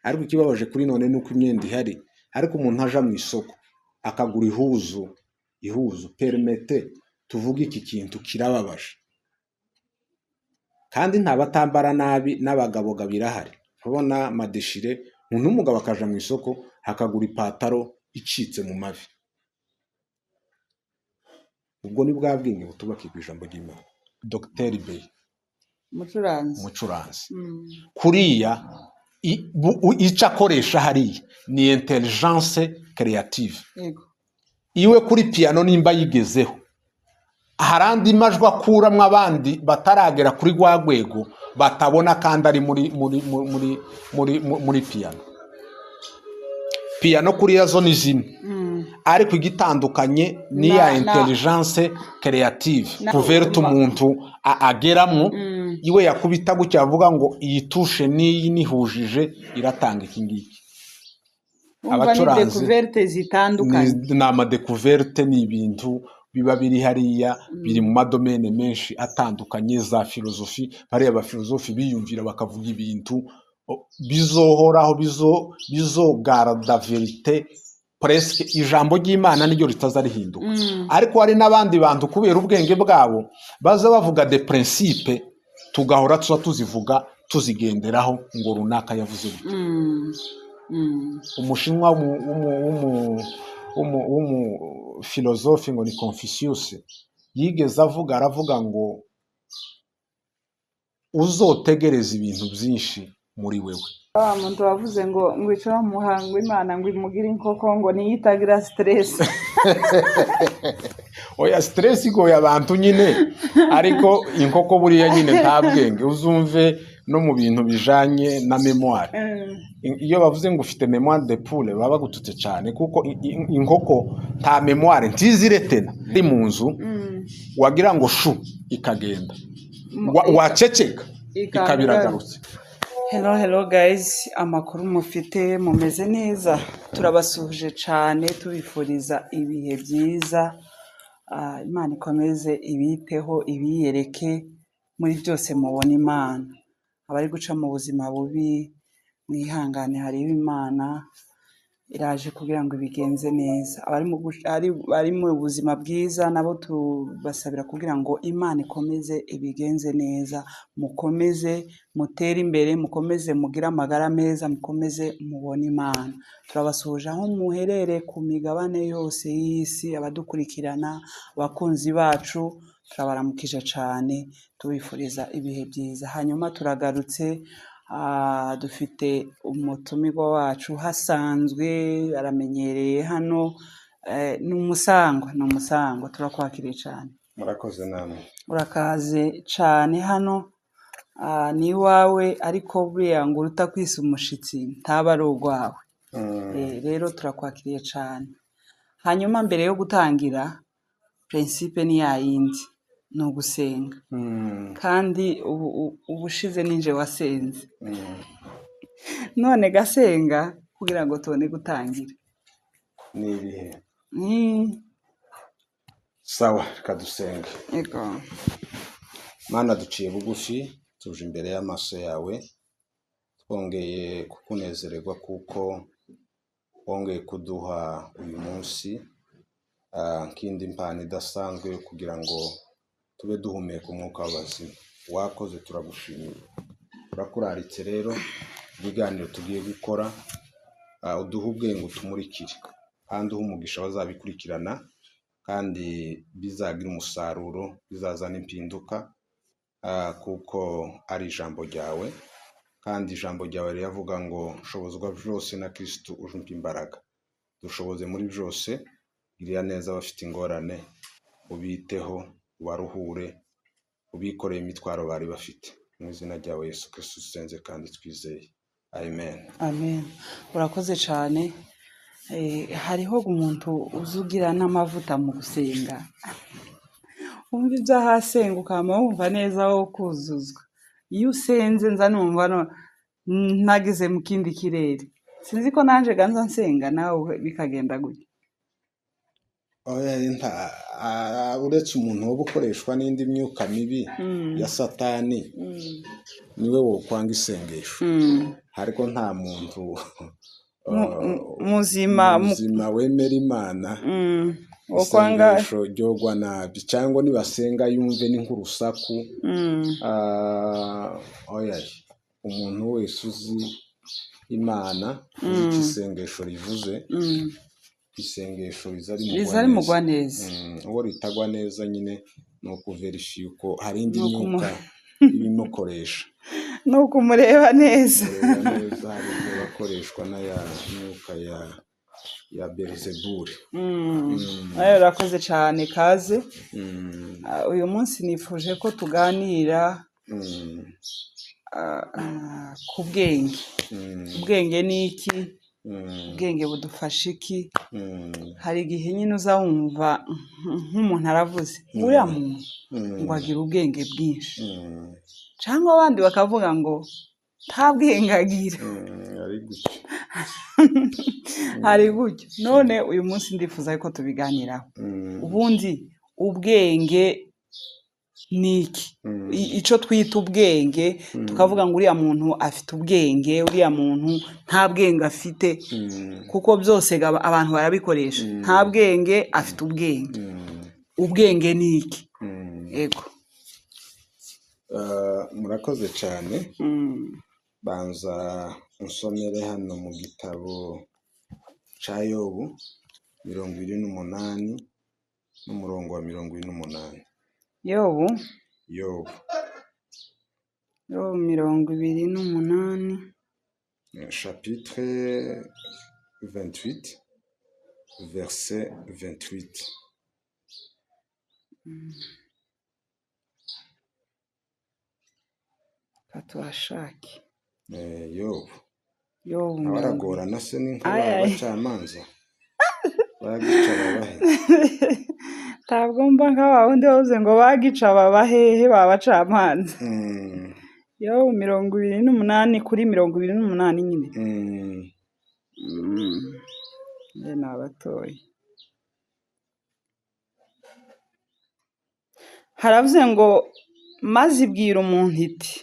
Ariko ikibabaje kuri none ni uko imyenda ihari, ariko umuntu aja mu isoko akagura ihuzu, ihuzu, permettez tuvuge, iki kintu kirababaje. Kandi nta batambara nabi, n'abagabo ga birahari. Urabona ma déchirés, umuntu w'umugabo akaja mu isoko akagura ipataro icitse mu mavi. Ubwo ni bwa bwenge butubakiye ku ijambo ry'Imana. Dr Bey, Umucuranzi. umucuranzi kuriya icyo akoresha hariya ni intelligence créative. Iwe kuri piano, nimba yigezeho, hari andi majwi akuramwo abandi bataragera kuri rwa rwego batabona, kandi ari muri piano. Piano kuriya zo ni zimwe, ariko igitandukanye ni ya intelligence créative découverte umuntu ageramwo. Iwe yakubita gutya, avuga ngo iyi touche n'iyi nihujije iratanga iki ngiki. Wumva ni Abacuranzi découvertes zitandukanye. Ni ama découvertes, ni ibintu biba biri hariya, biri mu ma domaines menshi atandukanye, za philosophie. Bariya bafilozofi biyumvira bakavuga ibintu bizohoraho, bizogarda vérité presque. Ijambo ry'Imana niryo ritaza rihinduka. Ariko hari n'abandi bantu, kubera ubwenge bwabo, baza bavuga des principes, tugahora tuza tuzivuga, tuzigenderaho, ngo runaka yavuze gutya. Umushinwa w'umufilozofi ngo ni Confucius yigeze avuga, aravuga ngo uzotegereza ibintu byinshi muri wewe. Wa muntu wavuze ngo ico muhango Imana ngo imugire inkoko, ngo niyo itagira stress. Oya, stress igoye abantu nyine, ariko inkoko buriya nyine nta bwenge. Uzumve no mu bintu bijanye na mémoire, iyo bavuze ngo ufite mémoire de poule, baba bagututse cyane, kuko inkoko nta mémoire, ntiziretena. Iri mu nzu, wagira ngo shu, ikagenda. Waceceka, ikaba iragarutse. Hello, hello guys, amakuru mufite? Mumeze neza? Turabasuhuje cyane, tubifuriza ibihe byiza. Imana ikomeze ibiteho, ibiyereke muri byose, mubone Imana. Abari guca mu buzima bubi, mwihangane, hariho Imana iraje kugira ngo ibigenze neza. Abari mu buzima bwiza nabo tubasabira kugira ngo Imana ikomeze ibigenze neza, mukomeze mutere imbere, mukomeze mugire amagara meza, mukomeze mubone Imana. Turabasuhuje aho muherere ku migabane yose y'isi, abadukurikirana, abakunzi bacu, turabaramukije cyane, tubifuriza ibihe byiza. Hanyuma turagarutse, dufite umutumirwa wacu hasanzwe aramenyereye hano, ni umusangwa, ni umusangwa. Turakwakiriye cyane. Murakoze namwe. Urakaze cyane hano, ni iwawe, ariko buriya ngo uruta kwisa umushitsi ntaba ari urwawe. Rero turakwakiriye cyane. Hanyuma mbere yo gutangira, principe ni ya yindi, ni ugusenga. Kandi ubushize ninje wasenze, none gasenga kugira ngo tubone gutangira. Ni ibihe. Ni Sawa, reka dusenge. Yego. Mana, duciye bugufi, tuje imbere y'amaso yawe, twongeye kukunezererwa kuko wongeye kuduha uyu munsi nk'indi mpano idasanzwe yo kugira ngo tube duhumeka umwuka w'abazima. Wakoze, turagushimiye. Turakuraritse rero ibiganiro tugiye gukora, uduhe ubwenge, utumurikire, kandi uhe umugisha abazabikurikirana, kandi bizagira umusaruro, bizazana impinduka, kuko ari ijambo ryawe. Kandi ijambo ryawe riravuga ngo nshobozwa byose na Kristo ujumpa imbaraga. Dushoboze muri byose, girira neza abafite ingorane, ubiteho, ubaruhure, ubikoreye imitwaro bari bafite. Mu izina ryawe Yesu Kristo dusenze kandi twizeye, amen. Amen, urakoze cyane. Hariho umuntu uza ugira n'amavuta mu gusenga, wumva ibyo ahasenga ukaba wumva neza wo kuzuzwa. Iyo usenze nza numva nageze mu kindi kirere. Sinzi ko nanjye ganza nsenga nawe bikagenda gutya. Oya, uretse umuntu woba ukoreshwa n'indi myuka mibi ya Satani, niwe wokwanga isengesho, ariko nta muntu muzima muzima wemera Imana wokwanga isengesho ryogwa nabi, cyangwa nibasenga yumve ni nk'urusaku. Oya, umuntu wese uzi Imana, uzi icyo isengesho rivuze, isengesho riza riza rimugwa neza. Uwo ritagwa neza nyine ni ukuverifiya uko hari indi Ni ukumu- myuka ibimukoresha. Ni ukumureba neza. Kureba neza, hari ibyo bakoreshwa n'aya myuka ya Beelzebuli. Nawe urakoze cyane, kaze. Uyu munsi nifuje ko tuganira ku bwenge. Ubwenge ni iki? Ubwenge budufasha iki? Hari igihe nyine uza wumva nk'umuntu aravuze ngo uriya muntu ngo agira ubwenge bwinshi, cyangwa abandi bakavuga ngo nta bwenge agira. Ari gutyo. Hari gutyo. None uyu munsi ndifuza ko tubiganiraho. Ubundi ubwenge ni iki? Icyo twita ubwenge, tukavuga ngo uriya muntu afite ubwenge, uriya muntu nta bwenge afite, kuko byose abantu barabikoresha. Nta bwenge, afite ubwenge. Ubwenge ni iki? Yego. Murakoze cyane. Banza unsomere hano mu gitabo cya Yobu 28 n'umurongo wa 28. Yobu. Yobu. Yobu 28. Chapitre 28, verset 28. Reka tuhashake. Yobu. Yobu Nawe aragorana se, ni Ay, ay. nk'abacamanza bagica babahe? Ntabwo mba nka wa wundi wavuze ngo bagica baba hehe babacamanza. Yobu 28 kuri 28 nyine. Njye nabatoye. Haravuze ngo maze ibwira umuntu iti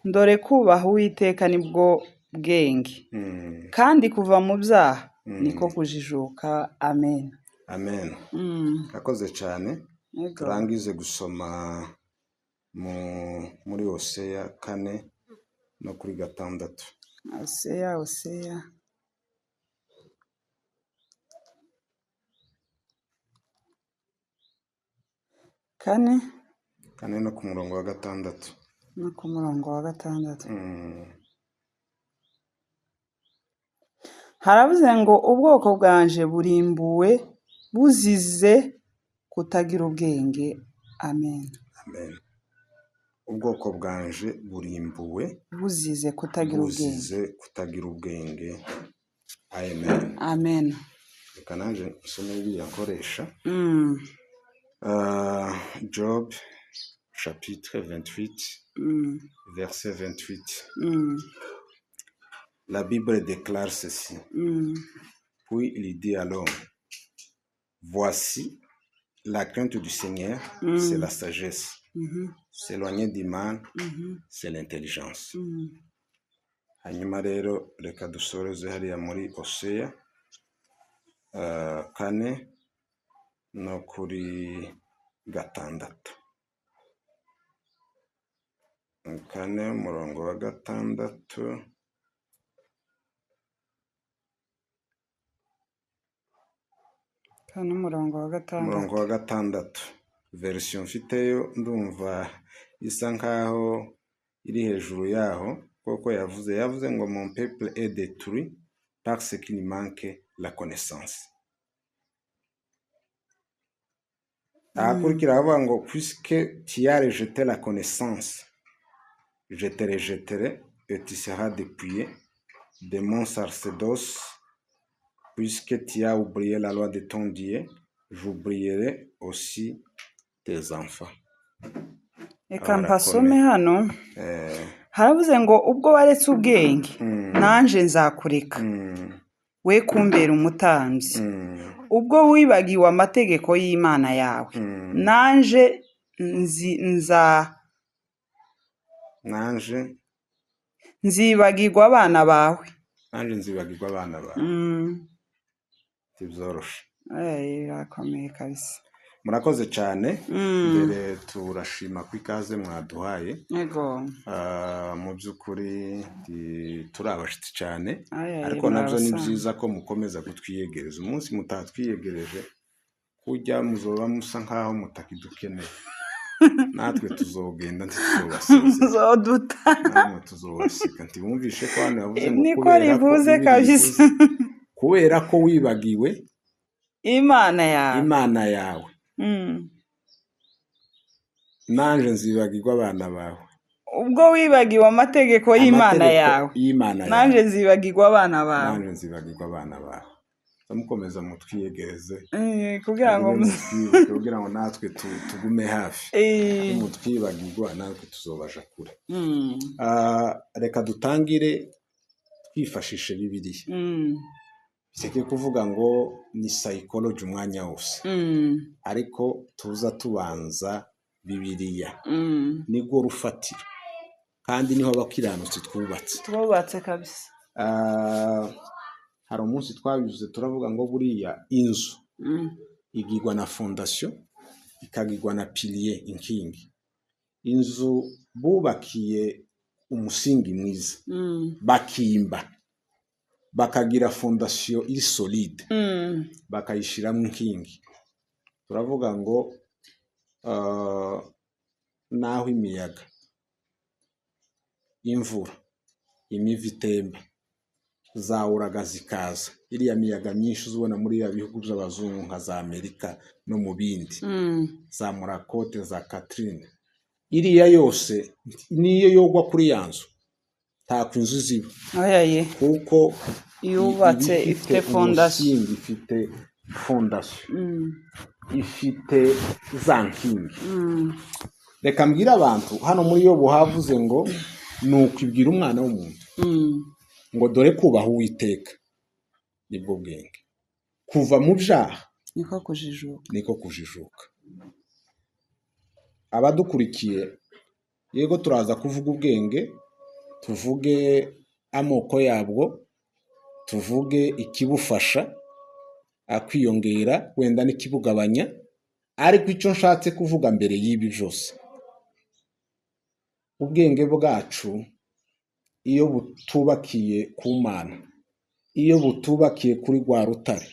ndore kubaha Uwiteka nibwo bwenge, kandi kuva mu byaha niko kujijuka. Amen. Amen. Akoze cyane. Yego. Turangize gusoma muri Hoseya 4 no kuri 6. Hoseya 4. 4 no ku murongo wa 6. No ku murongo wa 6. Haravuze ngo ubwoko bwanje burimbuwe buzize kutagira ubwenge. Amen. Amen. Ubwoko bwanje burimbuwe buzize kutagira ubwenge. Buzize kutagira ubwenge. Amen. Amen. Reka nanjye nsome biriya nkoresha. Job chapitre 28, verset 28. La Bible déclare ceci. Puis il dit à l'homme, voici, la crainte du Seigneur, c'est la sagesse. S'éloigner du mal, c'est l'intelligence. Hanyuma rero reka dusoreze hariya muri Hoseya 4 no kuri 6. 4 umurongo wa 6. 4 umurongo wa 6. Umurongo wa 6. Version mfiteyo ndumva isa nkaho iri hejuru yaho, kuko yavuze ngo mon peuple est détruit parce qu'il manque la connaissance. Ahakurikira avuga ngo puisque tu as rejeté la connaissance, je te rejetterai et tu seras dépouillé de mon sacerdoce, puisque tu as oublié la loi de ton Dieu, j'oublierai aussi tes enfants. Reka mpasome hano. Haravuze ngo ubwo waretse ubwenge, nanje nzakureka. We kumbera umutambyi. Ubwo wibagiwe amategeko y'Imana yawe, nanje nzi nza Nanje nzibagirwa abana bawe. Nanje nzibagirwa abana bawe. Ntibyoroshe. Birakomeye kabisa. Murakoze cyane. Mbere turashima ku ikaze mwaduhaye. Yego. Mu by'ukuri turi abashitsi cyane, Aya, ariko nabyo ni murabasanga. byiza ko mukomeza kutwiyegereza. Umunsi mutatwiyegereje kujya muzoba musa nkaho mutakidukeneye, natwe tuzogenda, ntituzobasezera. Muzoduta. Namwe tuzobasiga. Ntibumvishe ko hano yavuze ngo Niko kubera ko rivuze Bibiliya kabisa. ivuze, kubera ko wibagiwe Imana yawe, Imana yawe, nanje nzibagirwa abana bawe. Ubwo wibagiwe amategeko y'Imana Amategeko yawe, y'Imana nanje yawe, nzibagirwa abana bawe. Nanje nzibagirwa abana bawe. Mukomeza mutwiyegereze, Kugira ngo mugume mutwibuke, kugira ngo natwe tugume hafi. Nimutwibagirwa natwe tuzobaja kure. Reka dutangire twifashishe Bibiliya. Seke kuvuga ngo ni psychology umwanya wose, ariko tuza tubanza Bibiliya, nibwo rufatiro kandi niho abakiranutsi twubatse. Twubatse kabisa. Hari umunsi twabivuze, turavuga ngo buriya inzu igirwa na fondation, ikagirwa na pilier, inkingi. Inzu bubakiye umusingi mwiza, bakimba bakagira fondation iri solide, bakayishyiramo inkingi, turavuga ngo naho imiyaga, imvura, imivu itemba, zawuraga zikaza, iriya miyaga myinshi uzibona muri ya bihugu by'abazungu nka za Amerika no mu bindi, za Murakote, za Katrine, iriya yose niyo yogwa kuri ya nzu, ntako inzu ziba. Oya ye. Kuko yubatse iba ifite fondation. Umusingi, ifite fondation, ifite za nkingi. Reka mbwire abantu hano muri Yobu havuze ngo ni ukwibwira umwana w'umuntu ngo dore kubaha Uwiteka nibwo bwenge, kuva mu byaha niko kujijuka. Niko kujijuka. Abadukurikiye, yego turaza kuvuga ubwenge, tuvuge amoko yabwo, tuvuge ikibufasha kwiyongera wenda n'ikibugabanya, ariko icyo nshatse kuvuga mbere y'ibi byose, ubwenge bwacu iyo butubakiye ku Mana, iyo butubakiye kuri rwa rutare,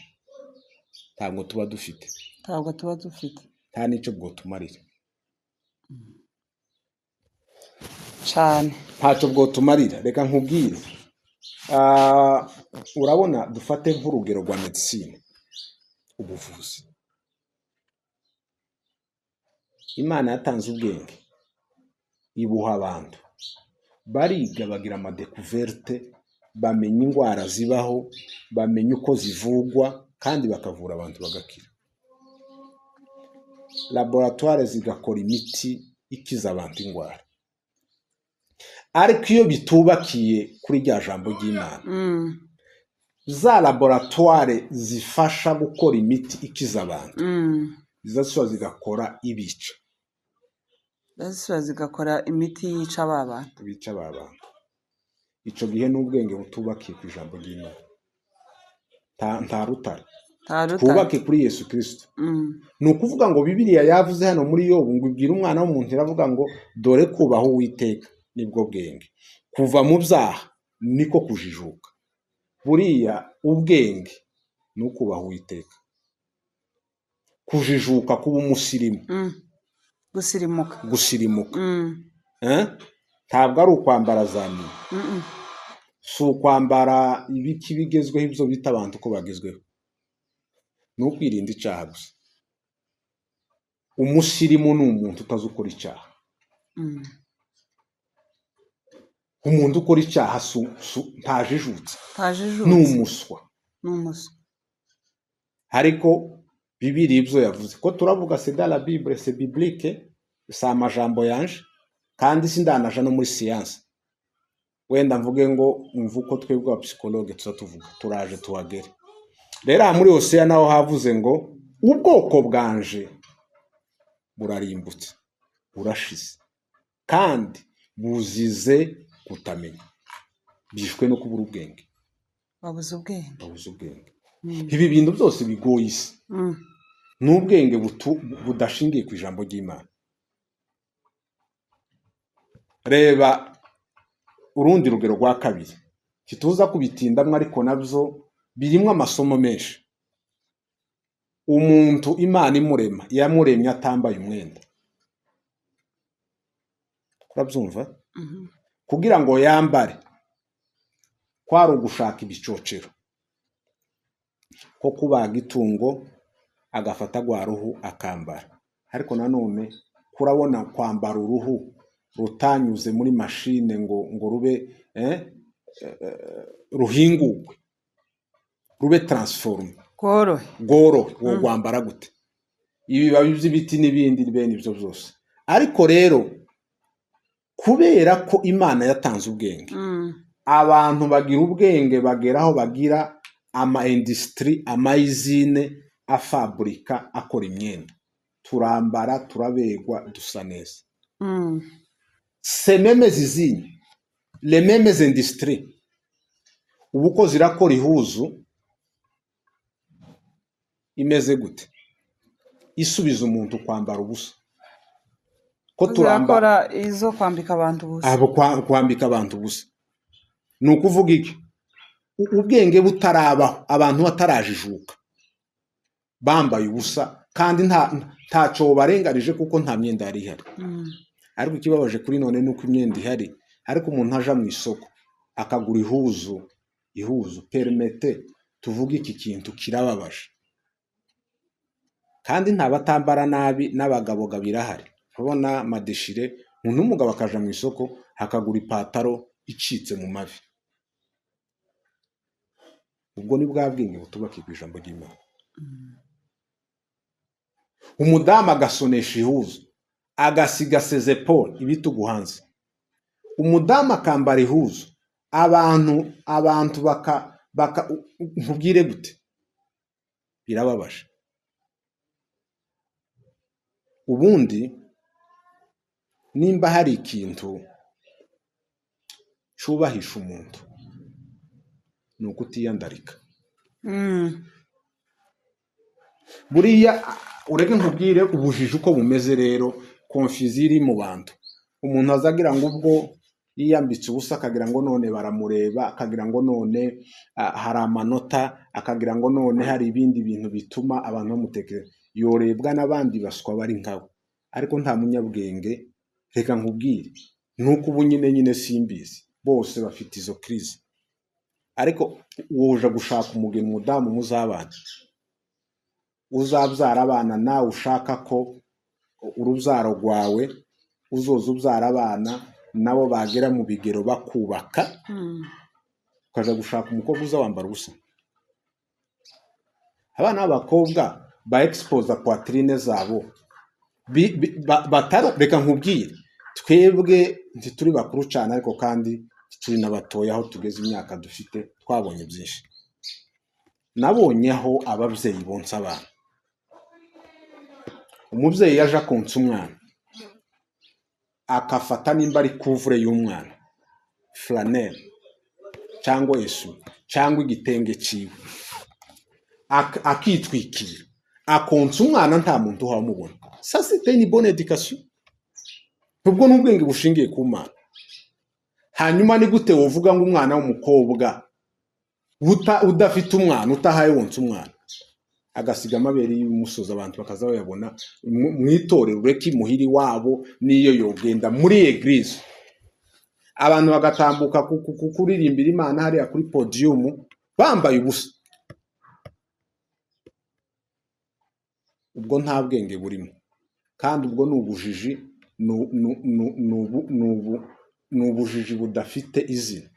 ntabwo tuba dufite. Ntabwo tuba dufite. Nta n'icyo bwotumarira. Cyane. Ntacyo bwotumarira. Reka nkubwire, urabona dufate nk'urugero rwa medicine, ubuvuzi. Imana yatanze ubwenge, ibuha abantu, bariga, bagira ama découvertes, bamenya indwara zibaho, bamenya uko zivugwa, kandi bakavura abantu bagakira. Laboratoire zigakora imiti ikiza abantu indwara. Ariko iyo bitubakiye kuri rya jambo ry'Imana, za laboratoire zifasha gukora imiti ikiza abantu zizasubira zigakora ibica. Zisubira zigakora imiti yica ba bantu. Bica ba bantu. Ico gihe n'ubwenge butubakiye ku ijambo ry'Imana, nta rutare. Nta rutare. Twubake kuri Yesu Kristo. Ni ukuvuga ngo Bibiliya yavuze hano muri Yobu ngo ibwire umwana w'umuntu, iravuga ngo dore kubaha Uwiteka nibwo bwenge, kuva mu byaha niko kujijuka. Buriya ubwenge ni ukubaha Uwiteka, kujijuka, kuba umusirimu. Gusirimuka. Gusirimuka. Eh? Ntabwo ari ukwambara za mini, si ukwambara ibiki bigezweho, ibyo bita abantu ko bagezweho, ni ukwirinda icyaha gusa. Umusirimu ni umuntu utazi ukora icyaha. Umuntu ukora icyaha ntajijutse. Ntajijutse. Ni umuswa. Ni umuswa. Ariko Bibiri ibyo yavuze ko turavuga, c'est dans la Bible, c'est biblique, si amajambo yanje, kandi sindanaja no muri siyansi. Wenda mvuge ngo umva uko twebwe abapsychologue tuza tuvuga, turaje tuhagere. Rero aha muri Hoseya naho havuze ngo ubwoko bwanje burarimbutse, burashize, kandi buzize kutamenya, bishwe no kubura ubwenge. Babuze ubwenge. Babuze ubwenge. Ibi bintu byose bigoye isi ni ubwenge budashingiye ku ijambo ry'Imana. Reba urundi rugero rwa kabiri, ntituza kubitindamwo ariko nabyo birimo amasomo menshi. Umuntu Imana imurema, yamuremye atambaye umwenda, urabyumva? Kugira ngo yambare kwari ugushaka ibicocero, ko kubaga itungo agafata rwa ruhu akambara. Ariko nanone kurabona kwambara uruhu rutanyuze muri mashine ngo rube ruhingurwe, rube transformé, rworohe, rworohe, wo rwambara gute? Ibibabi by'ibiti n'ibindi bene ibyo byose. Ariko rero kubera ko Imana yatanze ubwenge, abantu bagira ubwenge bagera aho bagira ama industries, ama usines afaburika akora imyenda, turambara, turabegwa, dusa neza. Ces mêmes usines, les mêmes industries, ubu ko zirakora ihuzu imeze gute, isubiza umuntu kwambara ubusa, ko turambara? Zirakora izo kwambika abantu ubusa. Abo kwambika abantu ubusa ni ukuvuga iki? Ubwenge butarabaho, abantu batarajijuka, bambaye ubusa, kandi ntacyo barenganije kuko nta myenda yari ihari. Ariko ikibabaje kuri none ni uko imyenda ihari, ariko umuntu aja mu isoko akagura ihuzu, ihuzu, permettez tuvuge iki kintu kirababaje, kandi nta batambara nabi, n'abagabo ga birahari. Urabona madéchiré, umuntu w'umugabo akaja mu isoko akagura ipataro icitse mu mavi. Ubwo ni bwa bwenge butubakiye ku ijambo ry'Imana. Umudamu agasonesha ihuzu, agasiga ses épaules, ibitugu hanze, umudamu akambara ihuzu, abantu baka nkubwire gute, birababaje. Ubundi nimba hari ikintu cyubahisha umuntu ni ukutiyandarika. Buriya ureke nkubwire ubujiji uko bumeze. Rero confusion iri mu bantu, umuntu azagira ngo ubwo yiyambitse ubusa, akagira ngo none baramureba, akagira ngo none hari amanota, akagira ngo none hari ibindi bintu bituma abantu bamutekereza, yorebwa n'abandi baswa bari nkawe, ariko nta munyabwenge. Reka nkubwire, nuko ubu nyine simbizi, bose bafite izo crise, ariko woja gushaka umugeni, umudamu muzabana, uzabyara abana, nawe ushaka ko urubyaro rwawe uzoza ubyara abana nabo bagera mu bigero bakubaka, ukaja gushaka umukobwa uza wambara ubusa. Abana b'abakobwa ba exposa poitrine zabo batari. Reka nkubwire, twebwe ntituri bakuru cyane, ariko kandi turi na batoya. Aho tugeze, imyaka dufite, twabonye byinshi. Nabonye aho ababyeyi bonsa abana, umubyeyi yaje akonsa umwana, akafata nimba ari couvre y'umwana, flanelle cyangwa essuie cyangwa igitenge ciwe, akitwikira, akonsa umwana, nta muntu uhamubona. Ça, c'était une bonne éducation. Ubwo ni ubwenge bushingiye ku Mana. Hanyuma ni gute wovuga ngo umwana w'umukobwa udafite umwana, utahaye wonsa umwana, agasiga amabere y'umusozi, abantu bakaza bayabona mu itorero, ureke imuhiri wabo, n'iyo yogenda muri église, abantu bagatambuka kuririmbira Imana hariya kuri podium bambaye ubusa? Ubwo nta bwenge burimo, kandi ubwo ni ubujiji, ni ubujiji budafite izina,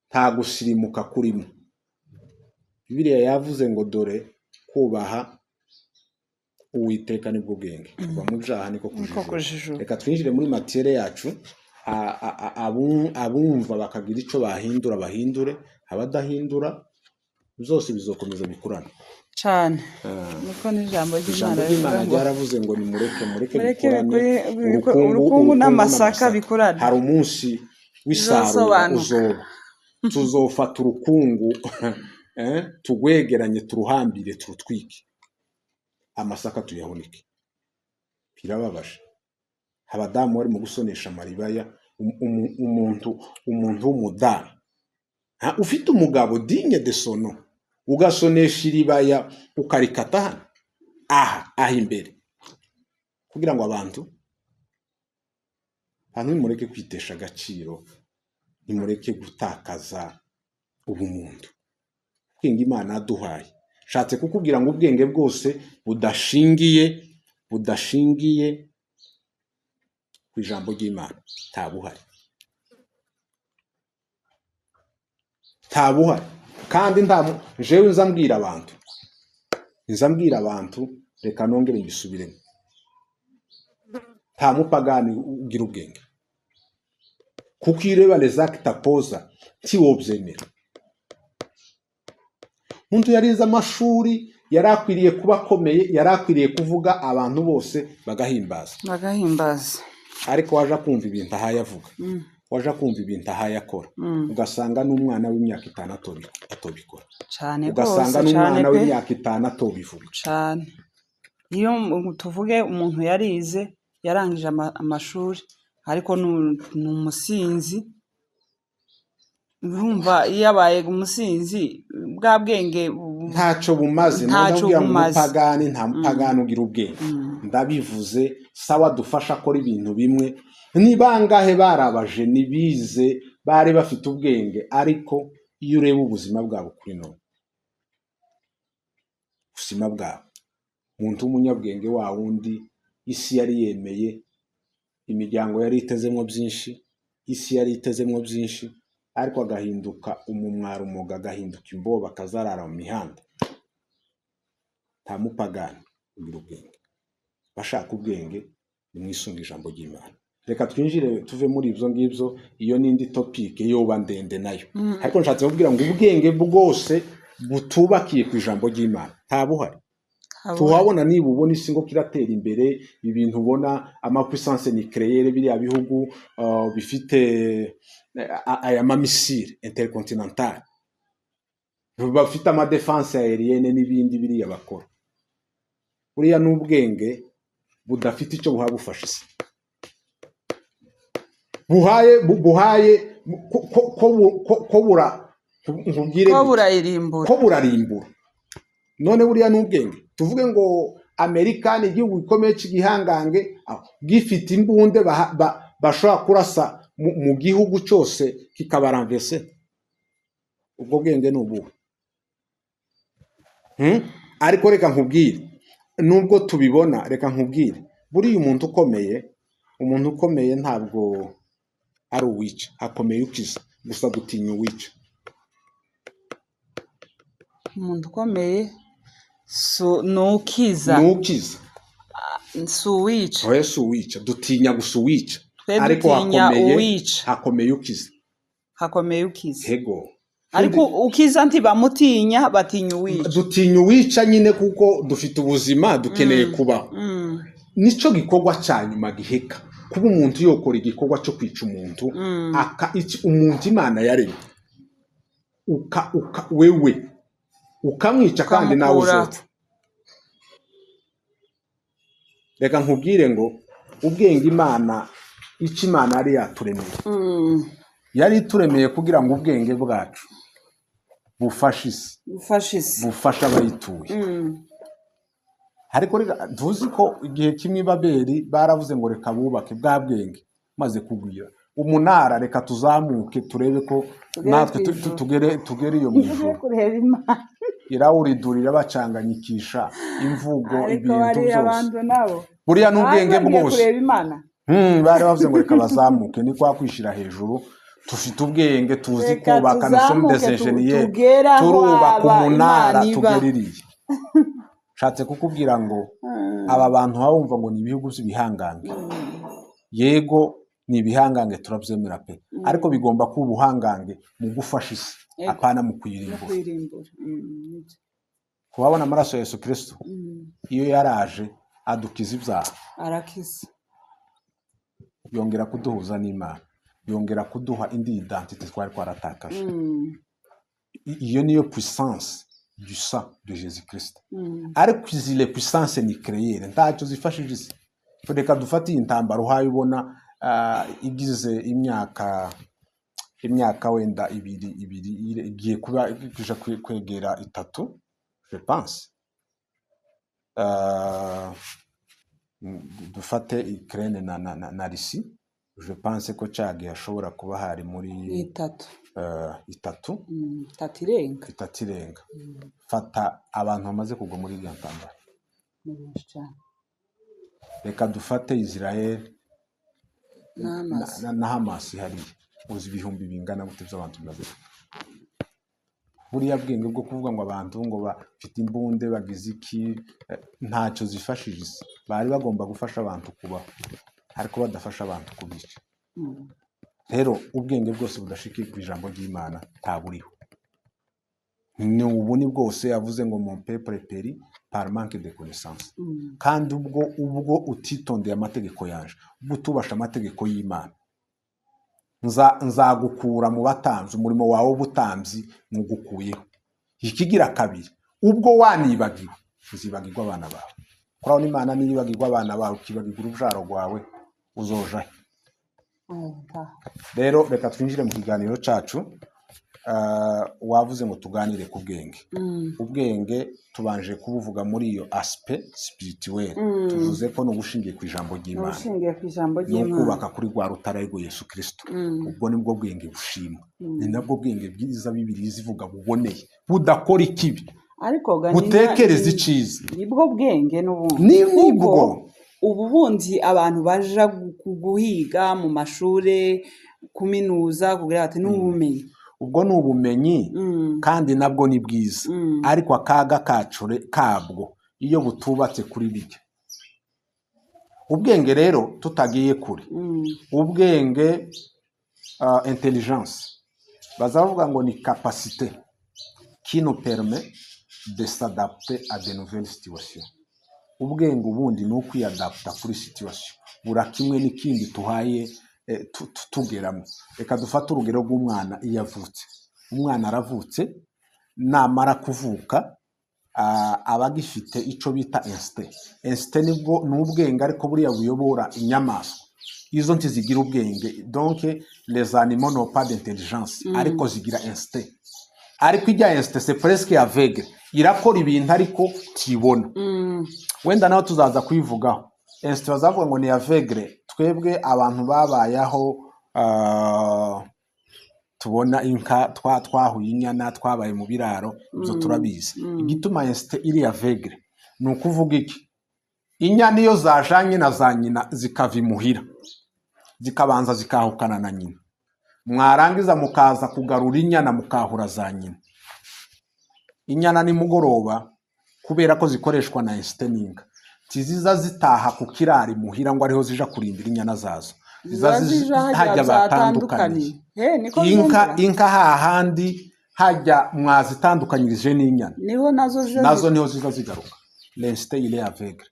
nta gusirimuka kurimo. Bibiliya yavuze ngo dore kubaha Uwiteka nibwo bwenge, kuva mu byaha niko Niko kujijura. Kujijura. Reka twinjire muri matière yacu. Abumva bakagira icyo bahindura bahindure, abadahindura byose bizokomeza bikurane. Cane, niko n'ijambo Ijambo ry'Imana ry'Imana rivuga ngo ryaravuze ngo nimureke, mureke mureke bikurane, urukungu, urukungu urukungu n'amasaka n'amasaka bikurane. Hari umunsi w'isarura Bizosobanuka. uzoba, tuzofata urukungu, tugwegeranye, turuhambire, turutwike, amasaka tuyahunike. Birababaje, abadamu barimo gusonesha amaribaya. Umuntu w'umudamu, ufite umugabo digne de son nom, ugasonesha iribaya, ukarikata hano aha imbere kugira ngo abantu nimureke kwitesha agaciro, nimureke gutakaza ubumuntu, ubwenge Imana yaduhaye. Nshatse kukubwira ngo ubwenge bwose budashingiye ku ijambo ry'Imana nta buhari, nta buhari. Kandi nta jewe nza mbwira abantu, reka nongere mbisubiremo, nta mupagani ugira ubwenge, kuko iyo ureba les actes apoza ntiwobyemera. Umuntu yarize amashuri, yari akwiriye kuba akomeye, yari akwiriye kuvuga abantu bose bagahimbaza. Bagahimbaza. Ariko waje kumva ibintu ahaye avuga, waje kumva ibintu ahaye akora, ugasanga n'umwana w'imyaka 5 atobikora. Cane Ugasanga rwose, cane n'umwana pe. w'imyaka 5 atobivuga. Cane. Iyo tuvuge umuntu yarize, yarangije amashuri, ariko ni umusinzi, urumva iyo yabaye umusinzi, bwa bwenge Ntacyo bumaze. Ntacyo Ndabwira ngo bumaze. umupagani, nta mupagani ugira ubwenge. Ndabivuze, sawa, dufasha akora ibintu bimwe. Ni bangahe barabaje nibize, bari bafite ubwenge, ariko iyo ureba ubuzima bwabo kuri none, ubuzima bwabo, umuntu w'umunyabwenge wa wundi isi yari yemeye, imiryango yari itezemo byinshi, isi yari itezemo byinshi, ariko agahinduka umumwarumoga, agahinduka imboba, akazarara mu mihanda. Nta mupagani ugira ubwenge. Bashaka ubwenge, nimwisunge ijambo ry'Imana. Reka twinjire, tuve muri ibyo ngibyo, iyo n'indi topic yoba ndende nayo, ariko nshatse kubwira ngo ubwenge bwose butubakiye ku ijambo ry'Imana nta buhari. Tuhabona niba ubona isi ngo kiratera imbere, ibintu ubona, amapuissance nucléaire, biriya bihugu bifite aya mamissile intercontinental, bafite amadéfense aérienne n'ibindi, biriya bakora, buriya n'ubwenge budafite icyo buha bufasha isi, buhaye ko bura nkubwire Ko gute? Burayirimbura. Ko burarimbura. None buriya n'ubwenge, tuvuge ngo Amerika ni igihugu gikomeye cy'igihangange, aho, gifite imbunde bashobora kurasa mu gihugu cyose kikabaramvese, ubwo bwenge ni ubuhe? Ariko reka nkubwire, nubwo tubibona, reka nkubwire, buriya umuntu ukomeye ntabwo ari uwica, akomeye ukiza gusa, dutinya uwica. Umuntu ukomeye ni ukiza. Ni ukiza. Si uwica. Oya, si uwica, dutinya gusa uwica. Twe Ariko dutinya hakomeye uwica. Hakomeye ukiza. Hakomeye ukiza. Hego. Ariko ukiza ntibamutinya, batinya uwica. Dutinya uwica nyine, kuko dufite ubuzima, dukeneye kubaho. Nicyo gikorwa cya nyuma giheka kuba umuntu yokora igikorwa cyo kwica umuntu, umuntu Imana yaremye, uka wewe ukamwica kandi nawe Ukamukura. uzopfa. Reka nkubwire ngo ubwenge Imana, icyo Imana yari yaturemeye, yari ituremeye kugira ngo ubwenge bwacu bufashe isi, Ufashe isi. bufashe abayituye. Ariko reka, tuzi ko igihe kimwe i Babeli baravuze ngo reka bubake bwa bwenge maze kugwira umunara, reka tuzamuke turebe ko Tugere natwe ku ijuru. tugere iyo mu ijuru. Kureba Imana. Irawuridurira, bacanganyikisha imvugo, Ariko ibintu bariya byose. bantu nabo Buriya n'ubwenge bari bagiye bwose kureba Imana. Bari bavuze ngo reka bazamuke, ni kwa kwishyira hejuru, dufite ubwenge, tuzi Reka kubaka, nous sommes des tuzamuke ingénieurs, tugere aho turubaka aba umunara Imana iba. tugere iriya. Nshatse kukubwira ngo Aba bantu baba bumva ngo ni ibihugu by'ibihangange. Yego, ni ibihangange, turabyemera pe, ariko bigomba kuba ubuhangange mu gufasha isi, apana mu no kuyirimbura. Kwirimbura. Nibyo. Kubabona amaraso ya Yesu Kristo, iyo yaraje adukiza ibyaha, arakiza, yongera kuduhuza n'Imana, yongera kuduha indi identité twari twaratakaje. Iyo niyo puissance du sang de Jésus Christ. Ariko izi les puissance nucléaire ntacyo zifashije isi. Reka dufate iyi ntambara uhaye ubona, igize imyaka wenda ibiri igiye kuba ija kwegera 3, je pense. Dufate Ukraine na Russie, je pense ko cagihe hashobora kuba hari muri 3. 3. 3 irenga. 3 irenga. Fata abantu bamaze kugwa muri iriya ntambara. Ni benshi cyane. Reka dufate Israel na Hamas. Na Hamas hariya, uzi ibihumbi bingana gute by'abantu bimaze gupfa? Buriya bwenge bwo kuvuga ngo abantu ngo bafite imbunde bagize iki, ntacyo zifashije isi. Bari bagomba gufasha abantu kubaho, ariko badafasha abantu kubica. Rero ubwenge bwose budashikiye ku ijambo ry'Imana ntaburiho, ni ubuni bwose. Yavuze ngo: "Mon peuple périt par manque de connaissance." Kandi ubwo utitondeye amategeko yanje, ubwo utubasha amategeko y'Imana, nzagukura mu batambyi, umurimo wawe w'ubutambyi mugukuyeho. Ikigira kabiri, ubwo wanibagiwe, uzibagirwa abana bawe. Kurabona Imana niyibagirwa abana bawe, ukibagirwa urubyaro rwawe, uzoja he? Rero reka twinjire mu kiganiro cyacu. Wavuze ngo tuganire ku bwenge. Ubwenge tubanje kubuvuga muri iyo aspect spirituel. Tuvuze ko ni ubushingiye ku ijambo ry'Imana. Ubushingiye ku ijambo Ni ry'Imana. ukubaka kuri rwa rutare, rwo Yesu Kirisito. Ubwo nibwo bwenge bushimwa, ni nabwo bwenge bwiza Bibiliya izivuga, buboneye, budakora ikibi, Ariko ga butekereza iciza. Nibwo bwenge n'ubundi. Ni Kuko nibwo. ubu bundi abantu baja guhiga mu mashuri kuminuza kugira bati ni ubumenyi. Ubwo ni ubumenyi, kandi nabwo ni bwiza, ariko akaga kacu kabwo iyo butubatse kuri bijya ubwenge. Rero tutagiye kure, ubwenge, intelligence, baza bavuga ngo ni capacité qui nous permet de s'adapter à de nouvelles situations. Ubwenge ubundi ni ukwiyadapta kuri situation bura kimwe n'ikindi tuhaye tugeramo. Reka dufate urugero rw'umwana iyo avutse. Umwana aravutse, namara kuvuka, aba agifite icyo bita instinct. Instinct nibwo ni ubwenge, ariko buriya buyobora inyamaswa. Izo ntizigira ubwenge, donc les animaux n'ont pas d'intelligence, ariko zigira instinct. Ariko ijya instinct, c'est presque aveugle, irakora ibintu ariko tibona. Wenda nawe tuzaza kuyivugaho. Instinct bazavuga ngo ni aveugle. Twebwe abantu babayeho, tubona inka, twahuye inyana, twabaye mu biraro, ibyo turabizi. Igituma instinct iri aveugle ni ukuvuga iki? Inyana iyo zajanye na za nyina, zikava imuhira, zikabanza zikahukana na nyina, mwarangiza mukaza kugarura inyana, mukahura za nyina, inyana nimugoroba, kubera ko zikoreshwa na instinct n'inka, ntiziza zitaha ku kiraro imuhira ngo ariho zija kurindira inyana zazo. Ziza Ziba zija hajya hajya batandukaniye. Zatandukaniye. Niko Inka zumva. Inka hahandi hajya mwazitandukanyirije n'inyana, Niho nazo ziza. Nazo niho ziza zigaruka. L'instinct, il est aveugle.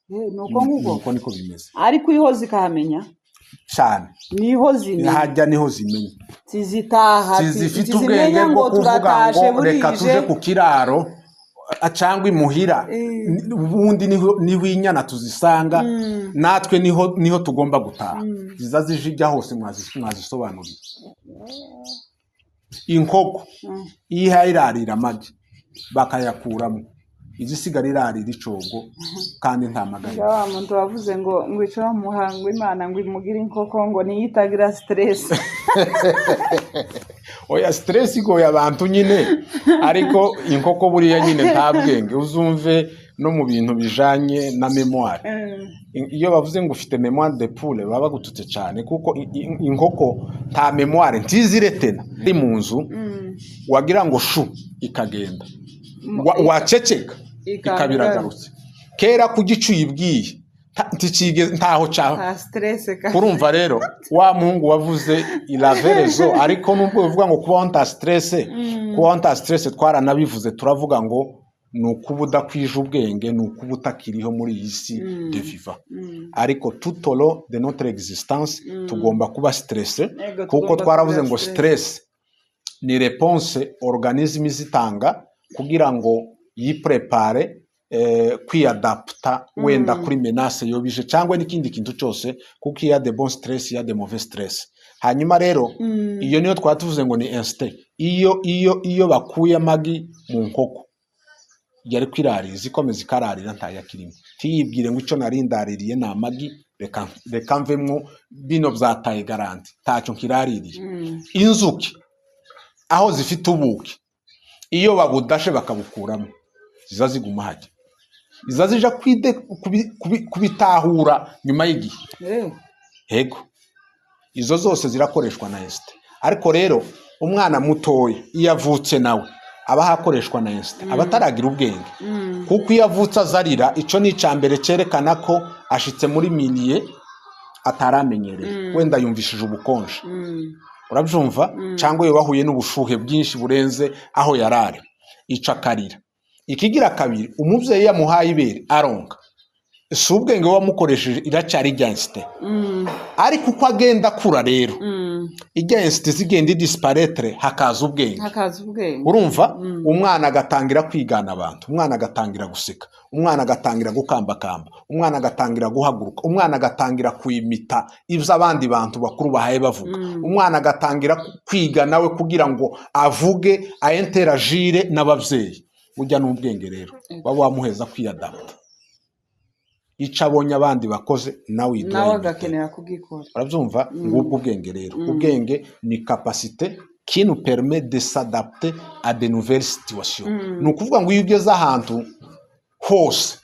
Nuko nguko. Nuko niko bimeze. Ariko iho zikahamenya. Cyane. Niho zimenya. Hajya niho zimenya. Zizitaha. Zifite Ntizimenya ubwenge ngo bwo kuvuga turatashe ngo reka tuje burije. ku kiraro cyangwa imuhira. Ubundi niho inyana tuzisanga, natwe niho tugomba gutaha. Ziza zijya hose mwazisobanuriye. Inkoko iyo ihaye irarira amagi bakayakuramo, izisigara irarira icogo, kandi nta magara. Nga wa muntu wavuze ngo ico muhango Imana ngo imugire inkoko ngo niyo itagira stress. Oya, stress igoye abantu nyine, ariko inkoko buriya nyine nta bwenge. Uzumve no mu bintu bijanye na mémoire, iyo bavuze ngo ufite mémoire de poule, baba bagututse cyane, kuko inkoko nta mémoire, ntiziretena. Iri mu nzu, wagira ngo shu, ikagenda. Waceceka, ikaba iragarutse. Kera ku gicu uyibwiye, ntaho cya. Nta stress ka. Urumva rero wa muhungu wavuze, il avait raison. Ariko nubwo bivuga ngo kubaho nta stress, kubaho nta stress twaranabivuze, turavuga ngo ni ukuba udakwije ubwenge, ni ukuba utakiriho muri iyi si de vivant. Ariko tout au long de notre existence tugomba kuba stressé, kuko tugomba twaravuze kuba ngo stress. Stress ni réponse organisme izitanga kugira ngo yiprépare kwiyadapta wenda kuri menace yobije cyangwa n'ikindi kintu cyose, kuko iyo de bon stress, iyo de mauvais stress. Hanyuma rero iyo niyo twaba tuvuze ngo ni instinct. Iyo bakuye amagi mu nkoko yari kwirarira, ikomeza ikararira, ntayakirimo, ntiyibwire ngo icyo nari ndaririye ni amagi, reka mvemwo bino byataye garantie, ntacyo nkiraririye. Inzuki aho zifite ubuki, iyo babudashe bakabukuramo, ziza ziguma hajya, ziza zija kubitahura nyuma y'igihe. Yego, izo zose zirakoreshwa na instinct. Ariko rero umwana mutoya iyo avutse nawe aba ahakoreshwa na instinct, aba ataragira ubwenge, kuko iyo avutse azarira. Icyo ni icya mbere cyerekana ko ashitse muri milieu ataramenyereye. Wenda yumvishije ubukonje, urabyumva, cyangwa iyo bahuye n'ubushuhe bwinshi burenze aho yari ari, ica akarira. Ikigira kabiri, umubyeyi yamuhaye ibere aronka, si ubwenge wamukoresheje, iracyari ijya instinct. Ariko uko agenda akura rero, ijya instinct zigenda idisparaître, hakaza ubwenge. Hakaza ubwenge. Urumva, umwana agatangira kwigana abantu, umwana agatangira guseka, umwana agatangira gukambakamba, umwana agatangira guhaguruka, umwana agatangira kwimita ibyo abandi bantu bakuru bahaye bavuga, umwana agatangira kwiga nawe kugira ngo avuge, ayinteragire n'ababyeyi. Ujya n'ubwenge rero waba wamuheza kwiyadapta, icyo abonye abandi bakoze nawe yiduha. Nawe agakenera kugikora. Urabyumva, ngubwo ubwenge rero. Ubwenge ni capacité qui nous permet de s'adapter à de nouvelles situations. Ni ukuvuga ngo iyo ugeze ahantu hose,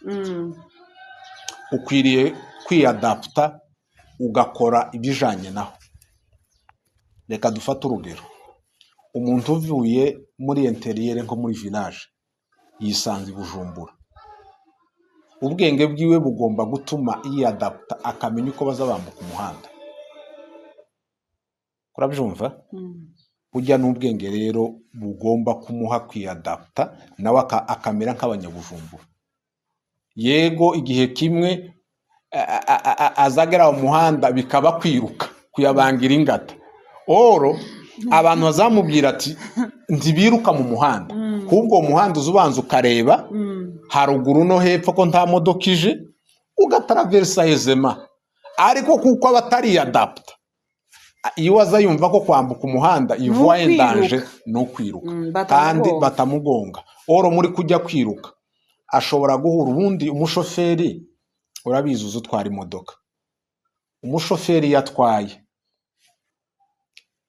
ukwiriye kwiyadapta, ugakora ibijanye naho. Reka dufate urugero: umuntu uvuye muri intérieur, nko muri village, yisanze i Bujumbura, ubwenge bwiwe bugomba gutuma yiyadapta, akamenya uko baza bambuka umuhanda. Urabyumva? Burya n'ubwenge rero bugomba kumuha kwiyadapta, nawe akamera nk'abanyabujumbura. Yego, igihe kimwe azagera mu muhanda bikaba kwiruka kuyabangira ingata. Oro abantu bazamubwira ati ntibiruka mu muhanda, ahubwo uwo muhanda uza ubanza ukareba haruguru no hepfo ko nta modoka ije, ugataraversa aisément. Ariko kuko aba atariyadapta, iyo aza yumva ko kwambuka umuhanda ivoie Ni ukwiruka. danger, ni ukwiruka, kandi batamugonga. Batamugonga. Oro muri kujya kwiruka ashobora guhura ubundi umushoferi, urabizi, uzi utwara imodoka, umushoferi iyo atwaye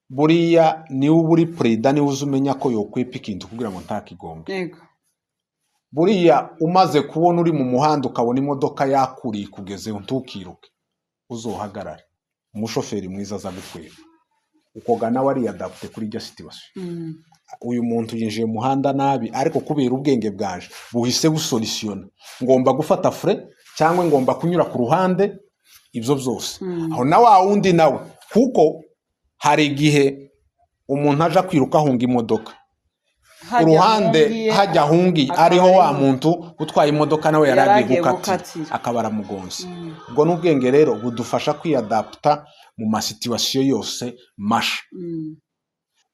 buriya niwe uba uri perezida, niwe uzi umenya ko yokwepa ikintu kugira ngo ntakigonge. Buriya umaze kubona uri mu muhanda, ukabona imodoka yakuriye ikugezeho, ntukiruke, uzohagarare. Umushoferi mwiza aza gukweba ukoga, nawe ariyadapte kuri iryo situation. Uyu muntu yinjiye mu muhanda nabi, ariko kubera ubwenge bwanje buhise busolutionna, ngomba gufata frein cyangwa ngomba kunyura ku ruhande, ibyo byose. Aho na wa wundi nawe, kuko hari igihe umuntu aja kwiruka ahunga imodoka, Hajya uruhande ahungiye, hajya ahungiye akaba ariho wa muntu utwaye imodoka nawe yari yari agiye agiye gukatira, gukatira. akaba aramugonze. Ubwo n'ubwenge rero budufasha kwiyadapta mu masituations yose masha.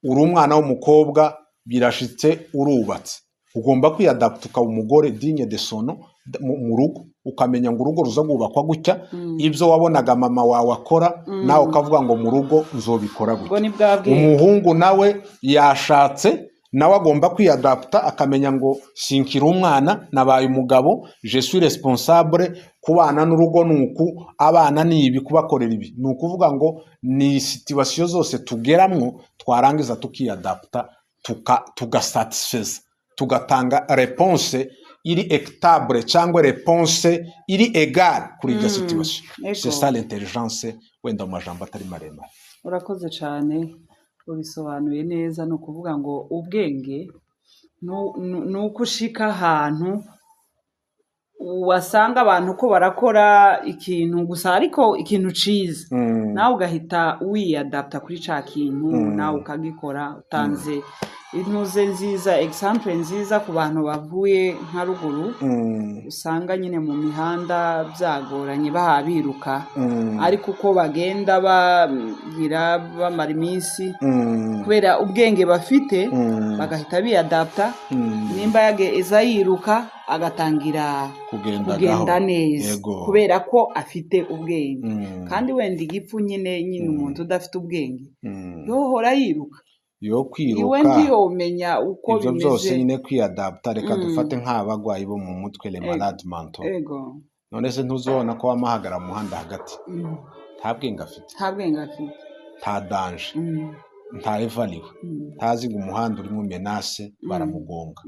Uri umwana w'umukobwa, birashitse urubatse, ugomba kwiyadapta ukaba umugore digne de son nom mu rugo, ukamenya ngo urugo ruza rwubakwa gutya. Ibyo wabonaga mama wawe akora, nawe ukavuga ngo mu rugo nzobikora Ubwo gutya. ni bwa bwenge. Umuhungu nawe yashatse, nawe agomba kwiyadapta, akamenya ngo sinkiri umwana, nabaye umugabo, je suis responsable, kubana n'urugo ni uku, abana ni ibi, kubakorera ibi. Ni ukuvuga ngo ni situation zose tugeramwo, twarangiza tukiyadapta, tugasatisfeza, tugatanga réponse iri équitable cyangwa réponse iri égale kuri iryo situation. C'est ça l'intelligence, wenda mu majambo atari maremare. Urakoze cyane, ubisobanuye neza. Ni ukuvuga ngo ubwenge ni uko ushika ahantu. Wasanga abantu ko barakora ikintu gusa, ariko ikintu ciza, nawe ugahita wiyadapta kuri ca kintu, nawe ukagikora. Utanze intuze nziza, example nziza ku bantu bavuye nka ruguru, usanga nyine mu mihanda byagoranye, baha biruka, ariko uko bagenda bagira bamara iminsi, kubera ubwenge bafite, bagahita biyadapta. Nimba iza yiruka, agatangira kugenda kugenda gahoro. neza, kubera ko afite ubwenge. Kandi wenda igipfu nyine umuntu udafite ubwenge yohora yiruka, yo iwe kwiruka ntiyomenya uko ibyo byose bimeze. Nyine kwiyadapta, reka dufate nk'abagwayi bo mu mutwe, les malades mentaux. None se ntuzobona ko wamahagara mu muhanda hagati? Nta bwenge afite. Nta bwenge afite. Nta danger, nta evariwe, ntazi ngo umuhanda urimo menace, baramugonga.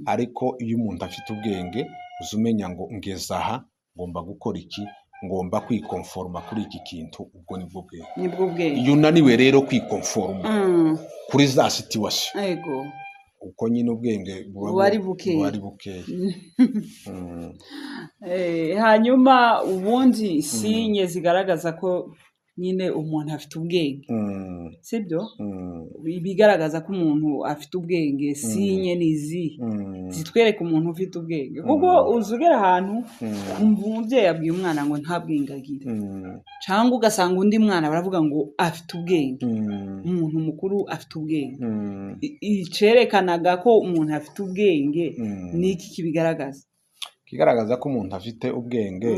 Ariko iyo umuntu afite ubwenge, uza umenya ngo ngeze aha, ngomba gukora iki, ngomba kwikonforoma kuri iki kintu. Ubwo nibwo bwenge. Nibwo bwenge. Iyo unaniwe rero kwikonforoma kuri za situation, uko nyine ubwenge buba Buba ari bukeya. Buba ari bukeya. Hanyuma ubundi signe zigaragaza ko nyine umuntu afite ubwenge, sibyo? Ibigaragaza ko umuntu afite ubwenge, signe ni izihe zitwereka umuntu ufite ubwenge? Kuko uza ugera ahantu ukumva umubyeyi abwiye umwana ngo nta bwenge agira, cyangwa ugasanga undi mwana baravuga ngo afite ubwenge, umuntu mukuru afite ubwenge. Icerekanaga ko umuntu afite ubwenge, ni iki kibigaragaza? Ikigaragaza ko umuntu afite ubwenge,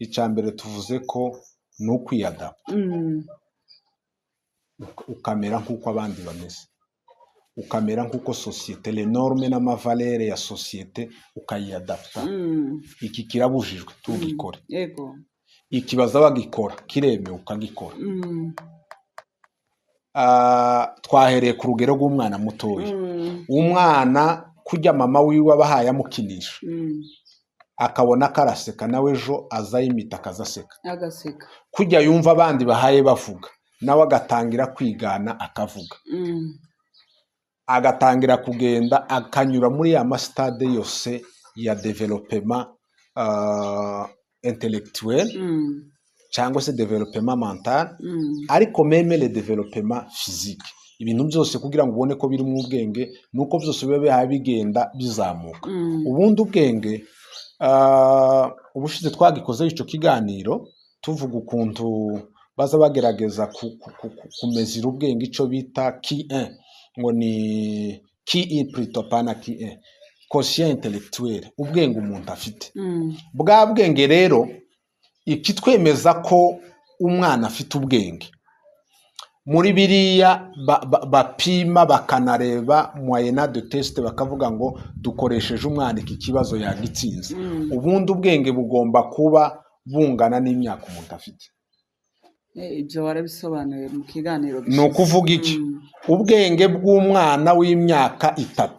icya mbere tuvuze ko ni ukwiyadapta, ukamera nk'uko abandi bameze, ukamera nk'uko sosiyete, les normes n'ama valeurs ya sosiyete ukayiyadapta. Iki kirabujijwe, tugikore. Iki baza bagikora kiremewe, ukagikora. Twahereye ku rugero rw'umwana mutoya. Umwana kujya mama wiwe aba ahaye amukinisha, akabona ko araseka, nawe ejo aza yimita akazaseka. Agaseka. Kujya yumva abandi bahaye bavuga, nawe agatangira kwigana akavuga, agatangira kugenda, akanyura muri ya ma stades yose ya développement intellectuel cyangwa se développement mental, ariko même le développement physique. Ibintu byose kugira ngo ubone ko biri mu ubwenge, ni uko byose biba bihaye bigenda bizamuka. Ubundi ubwenge, ubushize twagikozeho icyo kiganiro, tuvuga ukuntu baza bagerageza kumezira ubwenge, icyo bita Q1, ngo ni QI plutôt, pana Q1, quotient intellectuel, ubwenge umuntu afite. Bwa bwenge rero, ikitwemeza ko umwana afite ubwenge, muri biriya bapima bakanareba moyenne de test, bakavuga ngo dukoresheje umwana iki kibazo yagitsinze. Ubundi ubwenge bugomba kuba bungana n'imyaka umuntu afite. Ibyo warabisobanuye mu kiganiro Ni gishize. ukuvuga iki? Ubwenge bw'umwana w'imyaka 3,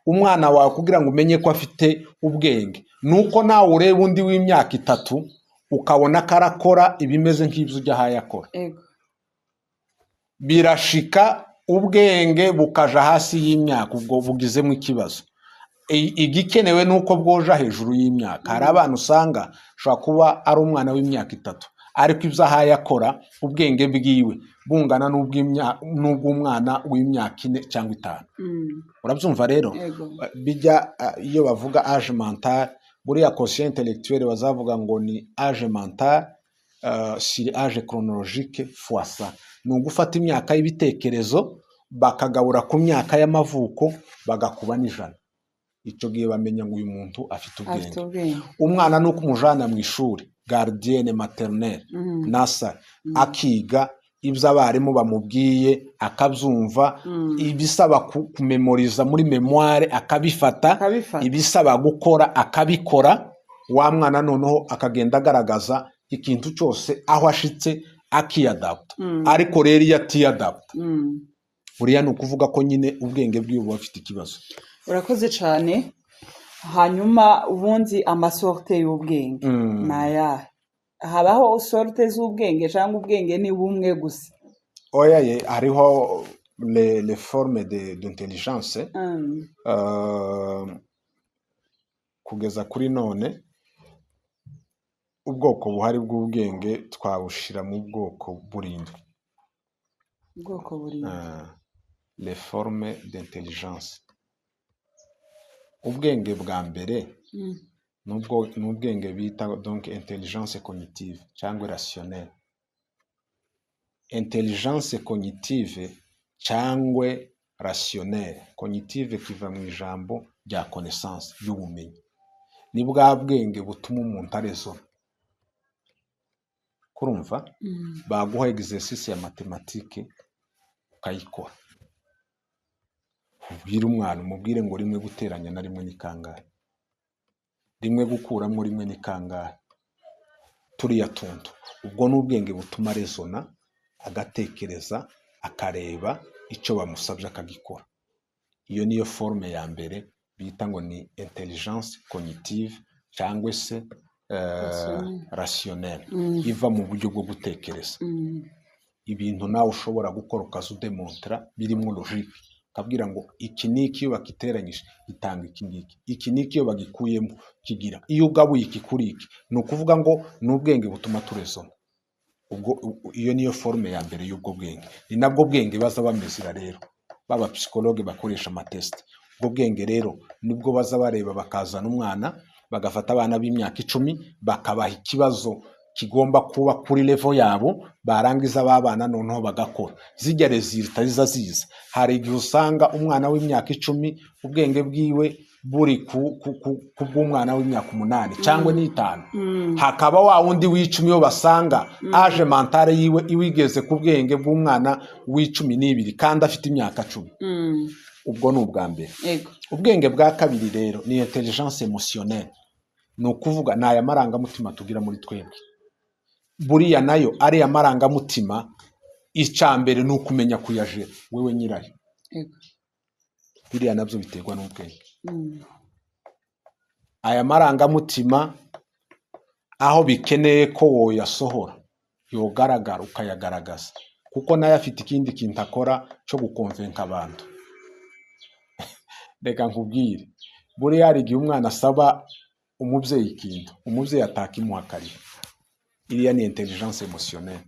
umwana wawe, kugira ngo umenye ko afite ubwenge, ni uko nawe ureba undi w'imyaka 3 ukabona ko arakora ibimeze nk'ibyo ujya ahaye akora. Birashika ubwenge bukaja hasi y'imyaka, ubwo bugizemo ikibazo. Igikenewe ni uko bwoja hejuru y'imyaka. Hari abana usanga ashobora kuba ari umwana w'imyaka 3, ariko ibyo ahaye akora, ubwenge bwiwe bungana n'ubw'umwana w'imyaka 4 cyangwa 5. Urabyumva rero? Ego. Bijya iyo bavuga âge mental, buriya quotient intellectuel bazavuga ngo ni âge mental sur âge chronologique fois 100. Ni ugufata imyaka y'ibitekerezo bakagabura ku myaka y'amavuko, bagakuba n'ijana. Icyo gihe bamenya ngo uyu muntu afite ubwenge. Afite ubwenge. Umwana ni uko umujana mu ishuri, gardienne, maternelle, nursery, akiga ibyo abarimu bamubwiye akabyumva, ibisaba kumemoriza muri mémoire akabifata, Akabifata. ibisaba gukora akabikora. Wa mwana noneho akagenda agaragaza ikintu cyose aho ashitse akiyadapta. Ariko rero iyo atiyadapta, buriya ni ukuvuga ko nyine ubwenge bwiwe buba bufite ikibazo. Urakoze cyane. Hanyuma ubundi ama sortes y'ubwenge ni ayahe? Habaho sortes z'ubwenge cyangwa ubwenge ni bumwe gusa? Oya ye, hariho les formes d'intelligence. Kugeza kuri none Ubwoko buhari bw'ubwenge twabushira mu bwoko burindwi. Ubwoko burindwi. Les formes d'intelligence. Ubwenge bwa mbere ni ubwenge bita donc intelligence cognitive cyangwa rationnelle. Intelligence cognitive cyangwa rationnelle, cognitive kiva mu ijambo rya connaissance, y'ubumenyi. Ni bwa bwenge butuma umuntu araisonna, kurumva? Mm. Baguha exercice ya mathématique ukayikora. Ubwire umwana, umubwire ngo rimwe guteranya na rimwe ni kangahe, rimwe gukuramo rimwe ni kangahe, turiya tuntu. Ubwo ni ubwenge butuma araisonna, agatekereza, akareba icyo bamusabye akagikora. Iyo niyo forme ya mbere bita ngo ni intelligence cognitive cyangwa se Rationnelle. Rationnelle, iva mu buryo bwo gutekereza. Ibintu nawe ushobora gukora ukaza udémontra birimo logique, ukabwira ngo iki n'iki iyo bakiteranyije gitanga iki ngiki, iki n'iki iyo bagikuyemo kigira, iyo ugabuye iki kuri iki. Ni ukuvuga ngo ni ubwenge butuma turaisonna. Ubwo iyo niyo forme ya mbere y'ubwo bwenge. Ni nabwo bwenge baza bamezira rero baba psychologue bakoresha amatest. Ubwo bwenge rero nibwo baza bareba, bakazana umwana, bagafata abana b'imyaka 10, bakabaha ikibazo kigomba kuba kuri level yabo. Barangiza babana noneho bagakora, zijya résultats ziza ziza. Hari igihe usanga umwana w'imyaka 10 ubwenge bwiwe buri ku bw'umwana w'imyaka 8 cyangwa n'itanu, hakaba wa wundi w'icumi yo basanga âge mentale yiwe iwigeze ku bwenge bw'umwana w'12 kandi afite imyaka 10. Ubwo ni ubwa mbere. Ubwenge bwa kabiri rero ni intelligence émotionnelle. Ni ukuvuga ni aya marangamutima tugira muri twebwe. Buriya nayo ariya marangamutima, icya mbere ni ukumenya kuyagéra wewe nyirayo. Biriya nabyo biterwa n'ubwenge. Aya marangamutima, aho bikeneye ko woyasohora, yogaragara, ukayagaragaza, kuko nayo afite ikindi kintu akora cyo guconvainca abantu. Reka nkubwire, buriya hari igihe umwana asaba umubyeyi ikintu, umubyeyi atakimuha akarira. Iriya ni intelligence émotionnelle.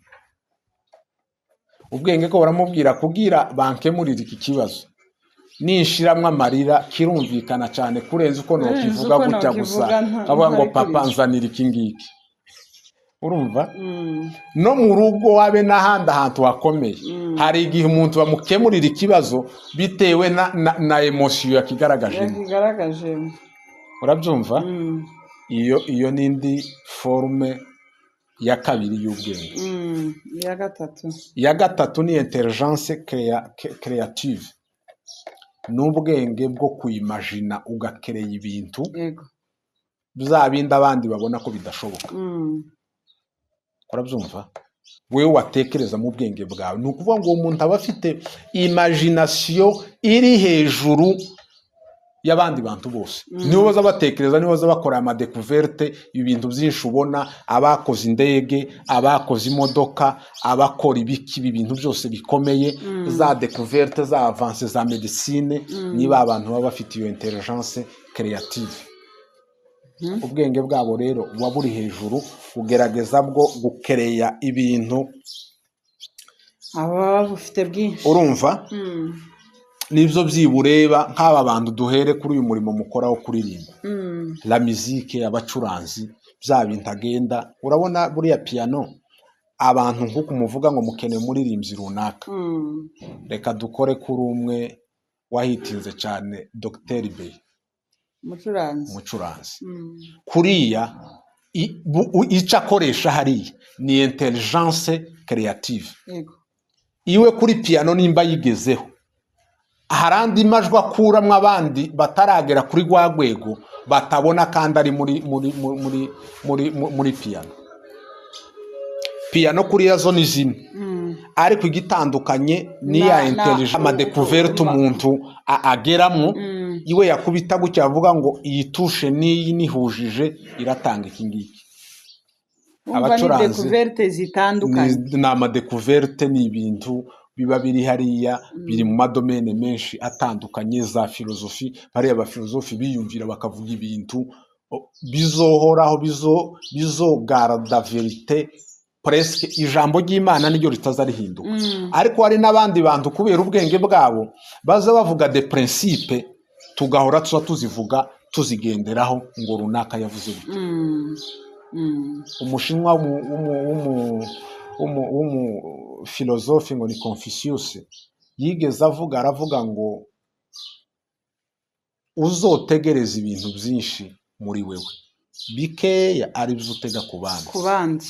Ubwenge ko baramubwira kugira bankemurire iki kibazo, ninshiramwo amarira kirumvikana cyane kurenza uko Kurenza nokivuga uko gutya gusa. Nokivuga Kavuga ngo ntari papa, kurira. Nzanira iki ngiki, urumva? Mm. No mu rugo wabe n'ahandi ahantu hakomeye, hari igihe umuntu bamukemurira ikibazo bitewe na émotion yakigaragajemo. Yakigaragaje. Urabyumva? Mm. Iyo ni indi forme ya kabiri y'ubwenge. Iya gatatu? Iya gatatu ni intelligence créative. Ni ubwenge bwo kuyimagina, ugacréa ibintu, bya bindi abandi babona ko bidashoboka. Urabyumva? Wewe watekereza mu bwenge bwawe. Ni ukuvuga ngo uwo muntu aba afite imagination iri hejuru y'abandi bantu bose. Nibo baza batekereza, nibo baza bakora amadécouvertes, ibintu byinshi ubona, abakoze indege, abakoze imodoka, abakora ibiki, ibi bintu byose bikomeye, za découvertes, za avancées za médecine, niba abantu baba bafite iyo intelligence créative. Ubwenge bwabo rero buba buri hejuru, bugerageza bwo gucréa ibintu. Aba baba bufite bwinshi. Urumva? Nibyo byibureba nk'aba bantu. Duhere kuri uyu murimo mukora wo kuririmba, la musique, abacuranzi, bya bintu agenda. Urabona buriya piano, abantu nk'uku muvuga ngo mukeneye umuririmbyi runaka, reka dukore kuri umwe wahitinze cyane, Dr Bey. Umucuranzi. Umucuranzi. Kuriya icyo akoresha hariya ni intelligence créative. Iwe kuri piano nimba yigezeho, hari andi majwi akuramo abandi bataragera kuri rwa rwego batabona, kandi ari muri piano. Piano kuriya zo ni zimwe, ariko igitandukanye ni ya intelligence, amadécouvertes umuntu ageramo. Iwe yakubita gutya, avuga ngo iyi touche n'iyi nihujije iratanga iki ngiki. Wumva ni Abacuranzi découvertes zitandukanye. Ni amadécouvertes, ni ibintu biba biri hariya, biri mu madomaines menshi atandukanye, za philosophie. Bariya bafilozofi biyumvira bakavuga ibintu. Bizohoraho, bizogarda vérité, presque ijambo ry'Imana niryo ritaza rihinduka. Ariko hari n'abandi bantu, kubera ubwenge bwabo, baza bavuga des principes, tugahora tuza tuzivuga, tuzigenderaho, ngo runaka yavuze gutya. Umushinwa w'umufilozofe ngo ni Confucius yigeze avuga, aravuga ngo uzotegereza ibintu byinshi muri wewe, bikeya ari byo utega ku bandi. Ku bandi.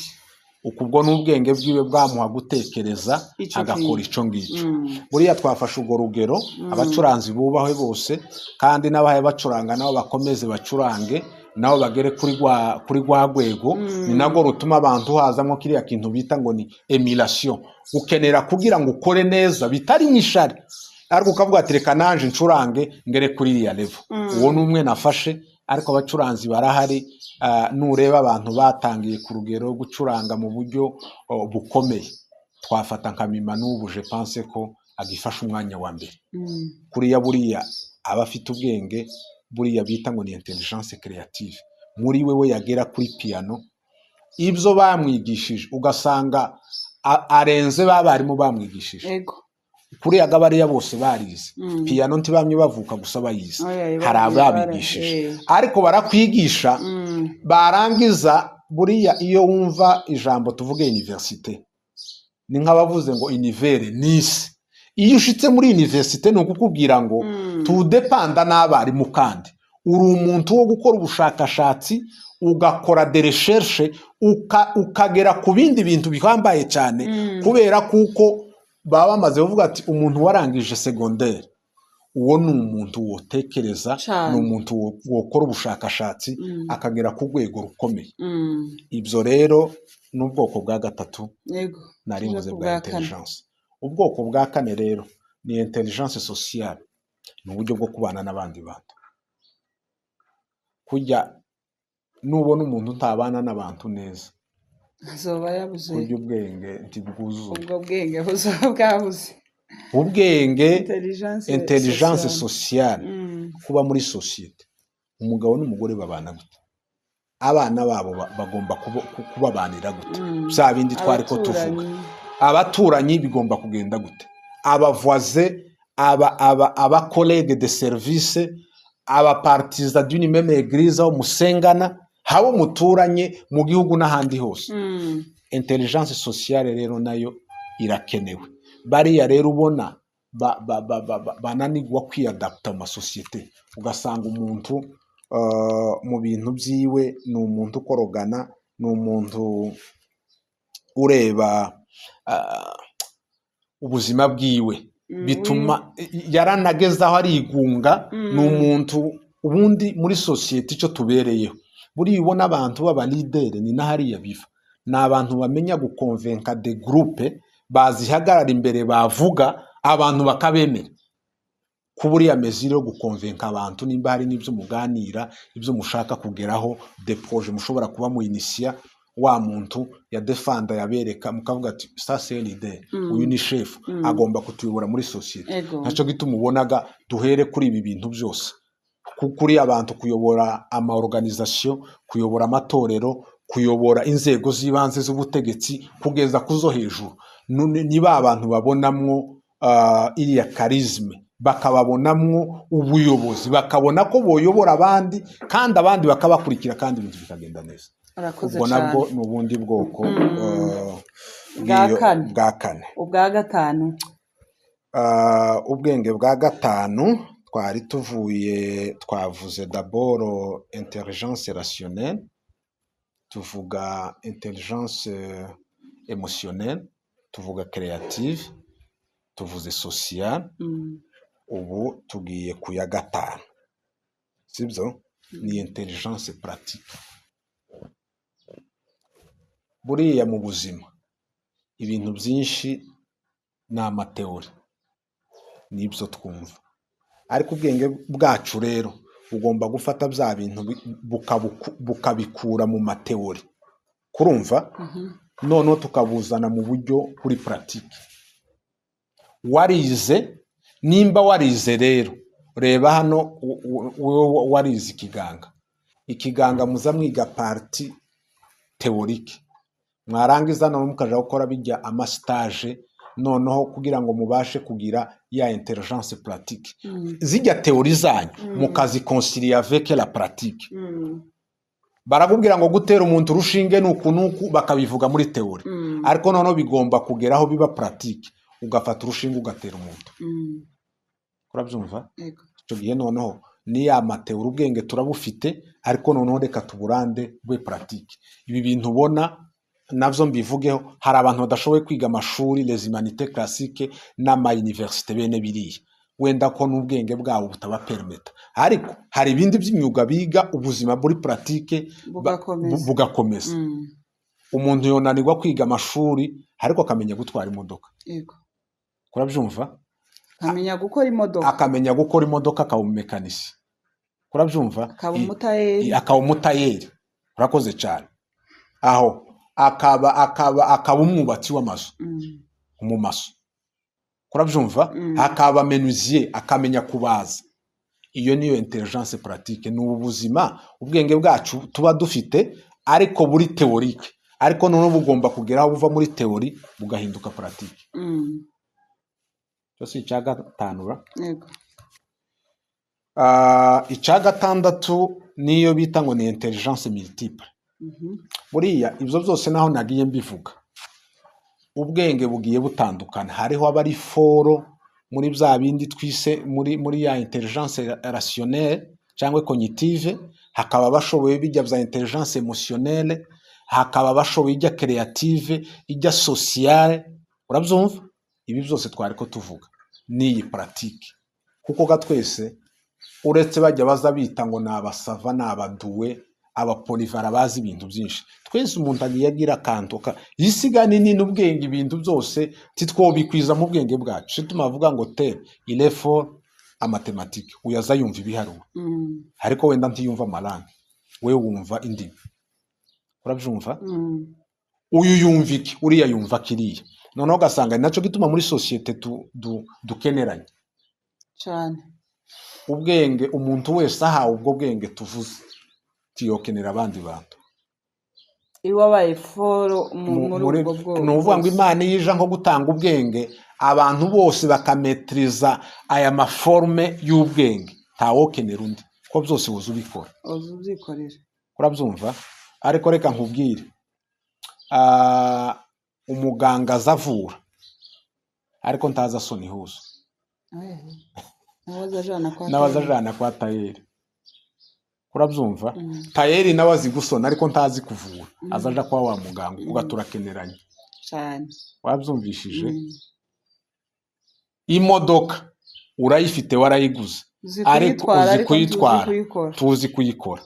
Uku ubwo ni ubwenge bwiwe bwamuha gutekereza Ico agakora kintu. ico ngicyo. Buriya twafashe urwo rugero. Abacuranzi bubahwe bose, kandi n'abahaye bacuranga nabo bakomeze bacurange, nabo bagere kuri rwa rwego. Ni narwo rutuma abantu hazamo kiriya kintu bita ngo ni émulation, ukenera kugira ngo ukore neza bitari nk'ishari, ariko ukavuga ati reka nanje ncurange ngere kuri iriya level. Uwo ni umwe nafashe, ariko abacuranzi barahari. Nureba abantu batangiye ku rugero gucuranga mu buryo bukomeye, twafata nka Mima. N'ubu je pense ko agifasha umwanya wa mbere. Kuriya buriya aba afite ubwenge, buriya bita ngo ni intelligence créative muri we. We yagera kuri piano, ibyo bamwigishije ugasanga arenze ba barimu bamwigishije. Kuriya bariya bose barize piano, ntibamye bavuka gusa bayize. Oya, hari ababigishije, ariko barakwigisha, barangiza. Buriya iyo wumva ijambo tuvuge université, ni nk'abavuze ngo univers ni isi. Iyo ushitse muri université, ni ukukubwira ngo tudepanda n'abarimu, kandi uri umuntu wo gukora ubushakashatsi, ugakora des recherches, ukagera ku bindi bintu bihambaye cyane, kubera kuko baba bamaze kuvuga ati umuntu warangije secondaire, uwo ni umuntu wotekereza, Cane. ni umuntu wokora ubushakashatsi akagera ku rwego rukomeye. Ibyo rero ni ubwoko bwa gatatu nari Tuje mvuze ku bwa bwa kane. intelligence. Ubwoko bwa kane rero ni intelligence sociale, ni uburyo bwo kubana n'abandi bantu. Kujya nubona umuntu utabana n'abantu neza, azoba yabuze. Kurya ubwenge ntibwuzuye. Ubwo bwenge buzoba bwabuze. Ubwenge, intelligence intelligence sociale. Sociale, kuba muri sosiyete. Umugabo n'umugore babana gute? Abana babo bagomba kubabanira gute? Bya bindi twari ko tuvuga. Abaturanyi. Abaturanyi bigomba kugenda gute? Aba voisins, aba collègues de service, aba partisans d'une même église, aho musengana, habo muturanye mu gihugu n'ahandi hose. Intelligence sociale rero nayo irakenewe. Bariya rero ubona bananirwa kwiyadapta mu masosiyete, ugasanga umuntu mu bintu byiwe ni umuntu ukorogana, ni umuntu ureba ubuzima bwiwe, bituma yaranageze aho arigunga. Ni umuntu ubundi muri sosiyete icyo tubereyeho, buriya ubona abantu b'aba leaders ni n'ahariya biva, ni abantu bamenya gukonvenka des groupes, bazihagarara imbere, bavuga abantu bakabemera. Kuba uriya mesure yo gukonvenka abantu, nimba hari n'ibyo muganira, ibyo mushaka kugeraho, des projets mushobora kuba muyinisiya, wa muntu ya defanda, yabereka, mukavuga ati ça c'est leader, uyu ni chef, agomba kutuyobora muri sosiyete. Nacyo gituma ubonaga duhere kuri ibi bintu byose, kuri abantu kuyobora ama organisation, kuyobora amatorero, kuyobora inzego z'ibanze z'ubutegetsi kugeza ku zo hejuru. Ni ba bantu babonamwo iriya charisme, bakababonamwo ubuyobozi, bakabona ko boyobora abandi, kandi abandi bakabakurikira, kandi ibintu bikagenda neza. Urakoze Ubwo nabwo cyane. ni ubundi bwoko Bwa kane. Bwa kane. Ubwa gatanu. Ubwenge bwa gatanu, twari tuvuye, twavuze d'abord intelligence rationnelle, tuvuga intelligence émotionnelle, tuvuga créative, tuvuze sociale. Ubu tugiye ku ya gatanu, sibyo? Ni intelligence pratique. Buriya mu buzima ibintu byinshi ni ama théories n'ibyo twumva, ariko ubwenge bwacu rero bugomba gufata bya bintu bukabikura mu ma théories, kurumva, noneho tukabuzana mu buryo kuri pratique. Warize, nimba warize rero, reba hano, wowe warize ikiganga. Ikiganga muza mwiga partie théorique, mwarangiza noneho mukaja gukora bijya ama stage, noneho kugira ngo mubashe kugira ya intelligence pratique, zijya théorie zanyu mukazi concilier avec la pratique. Barakubwira ngo gutera umuntu urushinge ni uku n'uku, bakabivuga muri théorie, ariko noneho bigomba kugeraho biba pratique, ugafata urushinge ugatera umuntu. Urabyumva? Yego. Icyo gihe noneho ni ya ma théorie, ubwenge turabufite, ariko noneho reka tuburande bube pratique. Ibi bintu ubona nabyo mbivugeho, hari abantu badashoboye kwiga amashuri, les humanités classiques n'ama université bene biriya, wenda ko n'ubwenge bwabo butaba permettre, ariko hari ibindi by'imyuga biga, ubuzima muri pratique Bugakomeza. Bugakomeza. Umuntu yonanirwa kwiga amashuri, ariko akamenya gutwara imodoka. Urabyumva? Akamenya gukora imodoka. Akamenya gukora imodoka, akaba umumekanisi. Urabyumva? Akaba umutayeri. Akaba umutayeri, urakoze cyane aho, akaba umwubatsi w'amazu, umumaso. Urabyumva? Akaba menuisier, akamenya kubaza. Iyo niyo intelligence pratique. Ni ubu buzima ubwenge bwacu tuba dufite, ariko buri théorique, ariko noneho bugomba kugera aho buva muri théorie bugahinduka pratique. Cyo si icya gatanu ra? Yego. Ah, icya gatandatu niyo bita ngo ni intelligence multiple. Buriya ibyo byose naho nagiye mbivuga, ubwenge bugiye butandukana. Hariho abari fort muri bya bindi twise muri ya intelligence rationnelle cyangwa cognitive, hakaba bashoboye bijya bya intelligence émotionnelle, hakaba bashoboye ijya créative, ijya sociale. Urabyumva? Ibi byose twari ko tuvuga n'iyi pratique, kuko ga twese uretse bajya baza bita ngo ni aba savants, ni aba doués, aba polyvalents, bazi ibintu byinshi, twese umuntu agiye agira akantu isiga nini ubwenge. Ibintu byose titwobikwiza mu bwenge bwacu. Si tumavuga ngo tel il est fort en mathématique, uyaza yumva ibiharuro, ariko wenda ntiyumva ama langues, we wumva indimi. Urabyumva? Uyu yumva iki, uriya yumva kiriya, noneho ugasanga ni nacyo gituma muri sosiyete dukeneranye. Cyane. Ubwenge, umuntu wese ahawe ubwo bwenge tuvuze, tiyokenera abandi bantu. Iyo wabaye fort muri ubwo bwoko Ni ukuvuga ngo bwose. Imana iyo ije nko gutanga ubwenge, abantu bose baka maîtriser aya ma formes y'ubwenge, ntawokenera undi, ko byose wuza ubikora. Uzi ubyikorera. Urabyumva? Ariko reka nkubwire, umuganga aza avura, ariko ntazi asona ihuzo. Nawe azajana kwa Nawe aza tailleur. Ajana kwa tailleur. Urabyumva? Tailleur nawe azi gusona, ariko ntazi kuvura, aza aja kwa wa muganga, kuko turakeneranye. Cyane. Wabyumvishije? Mm. Imodoka urayifite, warayiguze, Uzi ariko kuyitwara, uzi ariko ntuzi kuyitwara, kuyikora. Tuzi kuyikora.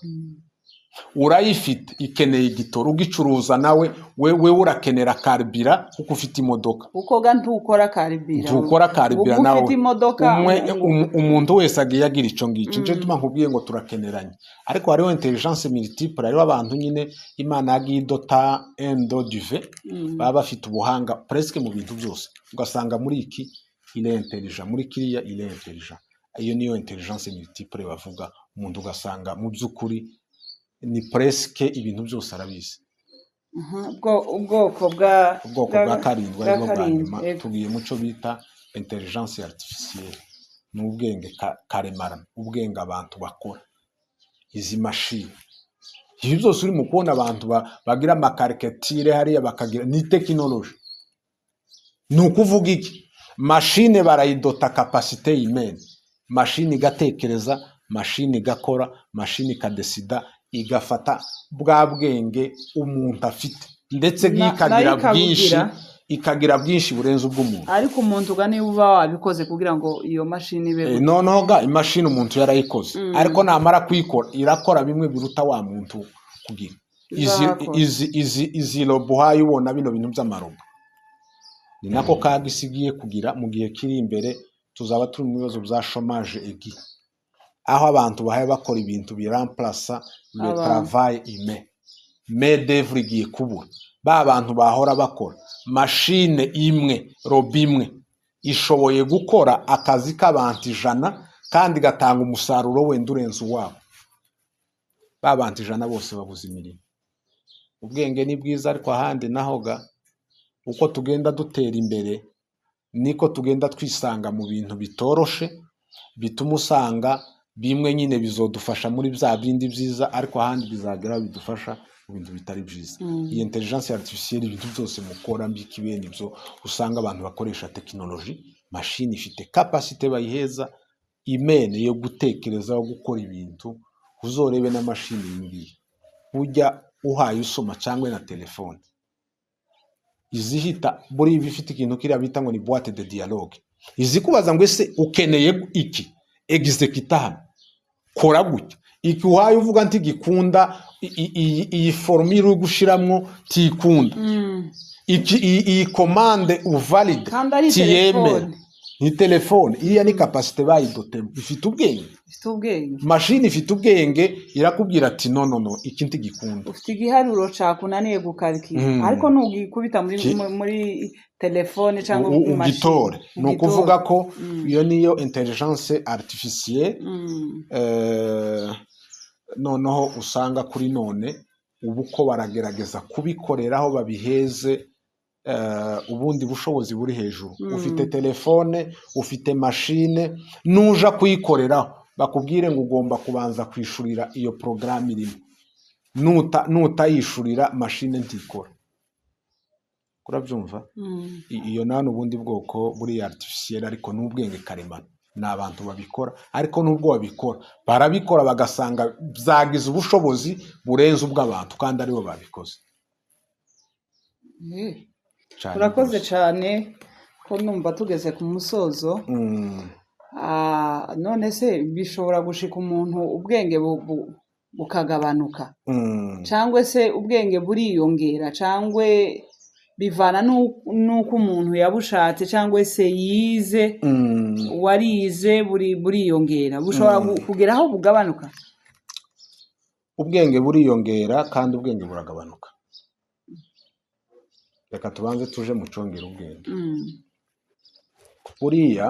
Urayifite, ikeneye igitoro, ugicuruza nawe wewe urakenera carburant kuko ufite imodoka. Kuko ga ntukora carburant. Ntukora carburant Ubwo nawe. Ufite imodoka. Umwe umuntu wese agiye agira icyo ngicyo. Nicyo gituma nkubwiye ngo turakeneranye, ariko hariho intelligence multiple, hariho abantu nyine Imana yagiye idota un don divin, baba bafite ubuhanga presque mu bintu byose, ugasanga muri iki il est intelligent, muri kiriya il est intelligent. Iyo niyo intelligence multiple bavuga. Umuntu ugasanga mu by'ukuri ni presque ibintu byose arabizi. Ubwoko bwa Ubwoko bwa karindwi, bwa aribwo bwa karindwi, nyuma, tugiye mu cyo bita intelligence artificielle. Ni ubwenge karemano, ubwenge abantu bakora, izi mashini, ibi byose uri mu kubona abantu bagira ama caricatures hariya, bakagira ni tekinoloji. Ni ukuvuga iki? Mashine barayidota capacité humaine, mashine igatekereza, mashine igakora, mashine ika décider, igafata bwa bwenge umuntu afite, ndetse ikagira nayo bwinshi, ikabugira. Ikagira bwinshi burenze ubw'umuntu. Ariko umuntu uga niba uba wabikoze kugira ngo iyo mashini ibe gutya. Noneho ga imashini umuntu yarayikoze, ariko namara kuyikora irakora bimwe biruta wa muntu kugira izi Izakora. Izi robots uhaye ubona bino bintu by'ama robots, ni nako kaga isi igiye kugira mu gihe kiri imbere. Tuzaba turi mu bibazo bya chômage aigu, aho abantu bahaye bakora ibintu bi remplacer le Abantu. travail humain. Main d'œuvre igiye kubura, ba bantu bahora bakora, mashine imwe, robot imwe ishoboye gukora akazi k'abantu 100 kandi igatanga umusaruro wenda urenze uwabo. Ba bantu 100 bose babuze imirimo. Ubwenge ni bwiza, ariko ahandi naho ga uko tugenda dutera imbere niko tugenda twisanga mu bintu bitoroshe, bituma usanga bimwe nyine bizodufasha muri bya bindi byiza, ariko ahandi bizagera bidufasha mu bintu bitari byiza. Iyi intelligence artificielle, ibintu byose mukora mbiki bene ibyo, usanga abantu bakoresha tekinoloji, mashini ifite capacité bayiheza imene yo gutekereza, yo gukora ibintu. Uzorebe n'amashini iyi ngiyi ujya uhaye usoma cyangwa na telefone izihita buri iba ifite ikintu kiriya bita ngo ni boîte de dialogue, izikubaza ngo: "Ese ukeneye iki? Exécuta hano, kora gutya." Iki uhaye uvuga nti gikunda iyi formule uri gushiramwo tikunda, iki iyi commande uvalide Kandi ari tiyemera. telefone. Ni telefone iriya, ni capacité bayidotemo, ifite ubwenge. Ifite ubwenge. Mashini ifite ubwenge, irakubwira ati: "No, no, no, iki ntigikunda." Ufite igiharuro cakunaniye gukarikira, ariko nugikubita muri muri telefone cyangwa mu mashini, ugitore. Ni ugitore. Ukuvuga ko iyo niyo intelligence artificielle. Noneho usanga kuri none ubu ko baragerageza kubikoreraho babiheze ubundi bushobozi buri hejuru. Ufite telefone, ufite mashine, nuja kuyikoreraho bakubwire ngo ugomba kubanza kwishurira iyo porogaramu irimo. Nutayishurira mashine ntikora, urabyumva? Iyo nawe ni ubundi bwoko buri artificiel, ariko ni ubwenge karemano, ni abantu babikora. Ariko nubwo babikora, barabikora bagasanga byagize ubushobozi burenze ubw'abantu kandi aribo babikoze. Cyane Urakoze rwose. cyane ko numva tugeze ku musozo. Ah, none se bishobora gushika umuntu ubwenge bukagabanuka, cyangwa se ubwenge buriyongera, cyangwa bivana n'uko umuntu yabushatse cyangwa se yize? Warize buriyongera, bushobora kugera aho bugabanuka? Ubwenge buriyongera kandi ubwenge buragabanuka. Reka tubanze tuje mu cyongera ubwenge. Buriya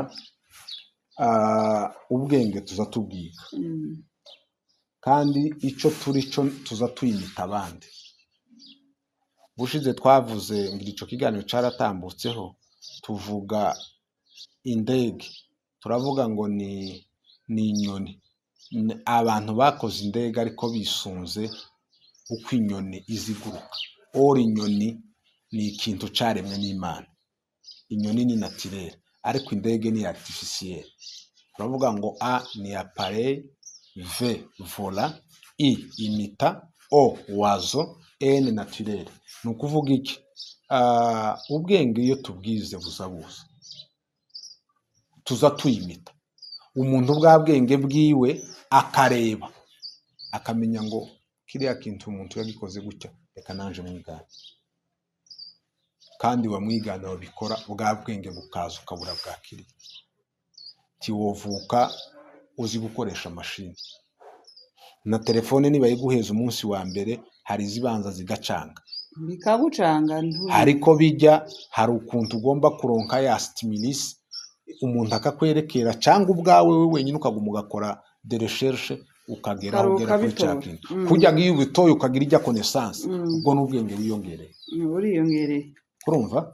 ubwenge tuza tubwiga, kandi icyo turi cyo tuza tuyimita abandi. Bushize twavuze ngo icyo kiganiro cyaratambutseho, tuvuga indege, turavuga ngo ni inyoni. Abantu bakoze indege ariko bisunze uko inyoni iziguruka. Or inyoni ni ikintu cyaremwe n'Imana, inyoni ni naturelle, ariko indege ni artificielle. Turavuga ngo A ni appareil, V volant, I imita, O oiseau, N naturel. Ni ukuvuga iki? Ubwenge iyo tubwize buza buza tuza tuyimita umuntu bwa bwenge bwiwe, akareba akamenya ngo kiriya kintu umuntu yagikoze gutya, reka nanje mwigane. Kandi wamwigana, wabikora, bwa bwenge bukaza ukabura bwakiriye. Ntiwovuka uzi gukoresha mashini na telefone. Nibayiguheza umunsi wa mbere, hari izibanza zigacanga. Bikagucanga Ariko bijya hari ukuntu ugomba kuronka ya stimulus, umuntu akakwerekera, cyangwa ubwawe wowe wenyine ukaguma ugakora de recherche, ukagera aho ugera kuri cya Ukabitora. kintu. Kurya ngo iyo ubitoye ukagira ijya connaissance, ubwo n'ubwenge wiyongereye. Buriyongereye. Urumva?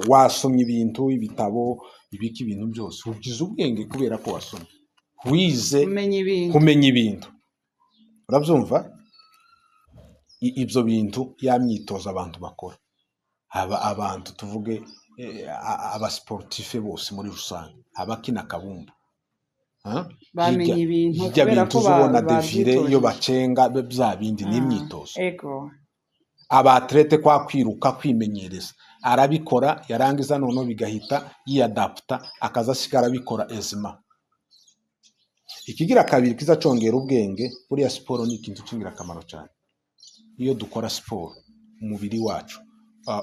Wasomye ibintu, ibitabo, ibiki, ibintu byose, ugize ubwenge kubera ko wasomye, wize. Kumenya ibintu. Kumenya ibintu, urabyumva? Ibyo bintu, ya myitozo abantu bakora, aba abantu tuvuge abasportifs bose muri rusange, abakina akabumbu. Ha? Bamenya ibintu hirya kubera bintu ko uzubona défilé iyo babyitoje. Bacenga bya bindi ni imyitozo. Abathlètes kwa kwiruka, kwimenyereza, arabikora, yarangiza noneho bigahita yiyadaputa, akaza asigara abikora ezima. Ikigira kabiri kiza congera ubwenge, buriya siporo ni ikintu cy'ingirakamaro cyane. Iyo dukora siporo, umubiri wacu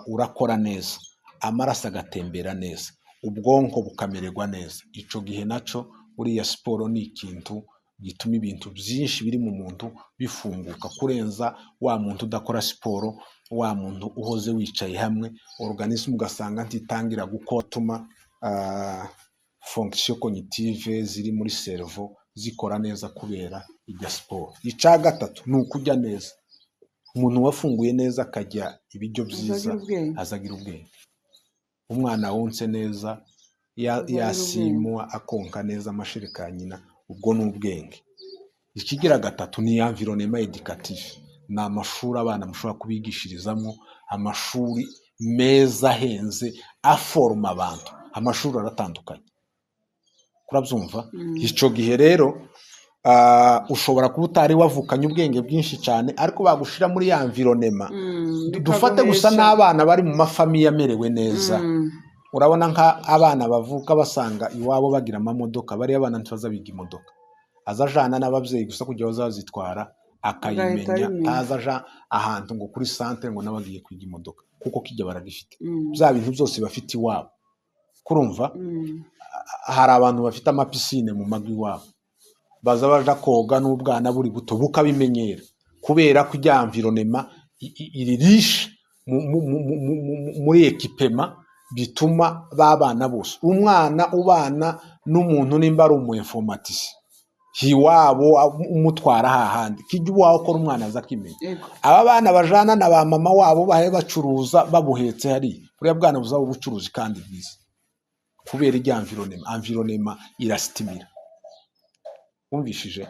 urakora neza, amaraso agatembera neza, ubwonko bukamererwa neza. Ico gihe naco buriya siporo ni ikintu gituma ibintu byinshi biri mu muntu bifunguka kurenza wa muntu udakora siporo, wa muntu uhoze wicaye hamwe. Organisme ugasanga ntitangira gukora, tuma fonction cognitive ziri muri cerveau. zikora neza kubera ijya siporo. Icya gatatu ni ukurya neza. Umuntu wafunguye neza akarya ibiryo byiza azagira ubwenge. Azagira ubwenge. Umwana wonse neza Azagira ubwenge. yasimwa akonka neza amashereka ya nyina, ubwo ni ubwenge. Ikigira gatatu ni environnement éducatif, ni amashuri abana mushobora kubigishirizamo, amashuri meza ahenze aforoma abantu. Amashuri aratandukanye, kurabyumva? Icyo gihe rero ushobora kuba utari wavukanye ubwenge bwinshi cyane, ariko bagushira muri ya environnement. Dufate gusa Bikaguhesha. n'abana bari mu mafamiye amerewe neza. Urabona nka abana bavuka basanga iwabo bagira amamodoka, bariya abana ntibaza biga imodoka, aza ajana n'ababyeyi gusa kugira bazazitwara akayimenya. Agahita ayimenya. Ntaza aja ahantu ngo kuri santere ngo nawe agiye kwiga imodoka, kuko kijya baragifite, bya bintu byose bafite iwabo, kurumva? Hari abantu bafite amapisine mu mago iwabo, baza baja koga n'ubwana buri buto bukabimenyera, kubera ko ijya environnement iri riche muri équipement, bituma babana bose. Umwana ubana n'umuntu nimba ari umu informaticien iwabo, umutwara hahandi kijya iwawe ukora, umwana aza akimenya. Aba bana bajana na ba mama wabo bahe bacuruza babuhetse hariya, buriya bwana buzaba ubucuruzi kandi bwiza kubera ijya environnement. Environnement irasitimira. Wumvishije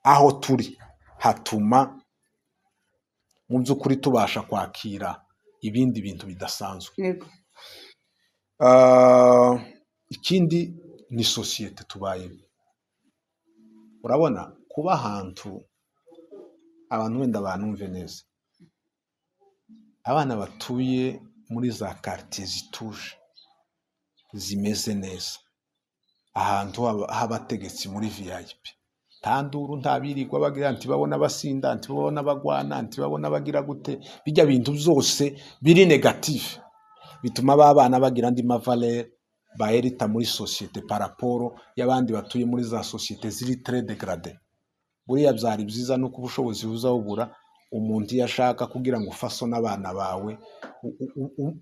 aho turi hatuma mu by'ukuri tubasha kwakira ibindi bintu bidasanzwe. Ikindi ni sosiyete tubayemo. Urabona kuba ahantu abantu, wenda banumve neza, abana batuye muri za quartier zituje zimeze neza, ahantu h'abategetsi muri VIP, nta nduru, nta birirwa bagira, ntibabona basinda, ntibabona bagwana, ntibabona bagira gute, bijya bintu byose biri négatif, bituma ba bana bagira andi ma valeurs bahérita muri sosiyete par rapport y'abandi batuye muri za sosiyete ziri très dégradées. Buriya byari byiza nuko ubushobozi buza bubura. Umuntu iyo ashaka kugira ngo ufasone abana bawe,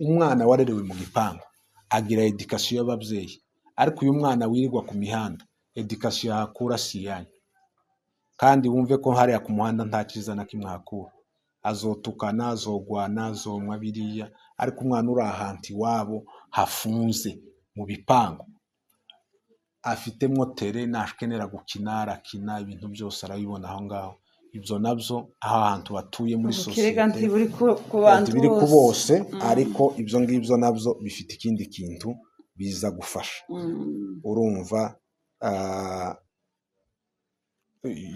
umwana warerewe mu gipangu agira éducation y'ababyeyi, ariko uyu mwana wirirwa ku mihanda, éducation yahakura si iyanyu. Kandi wumve ko hariya ku muhanda nta cyiza na kimwe ahakura, azotukana, azogwana, azomwa biriya. Ariko umwana uri ahantu iwabo hafunze mu bipangu, afitemo tere, nashikenera gukina arakina, ibintu byose arabibona aho ngaho. Ibyo nabyo aho hantu batuye muri Ubukire sosiyete ntiburi ku bantu biri ku bose. bose, ariko ibyo ngibyo nabyo bifite ikindi kintu biza gufasha. Urumva,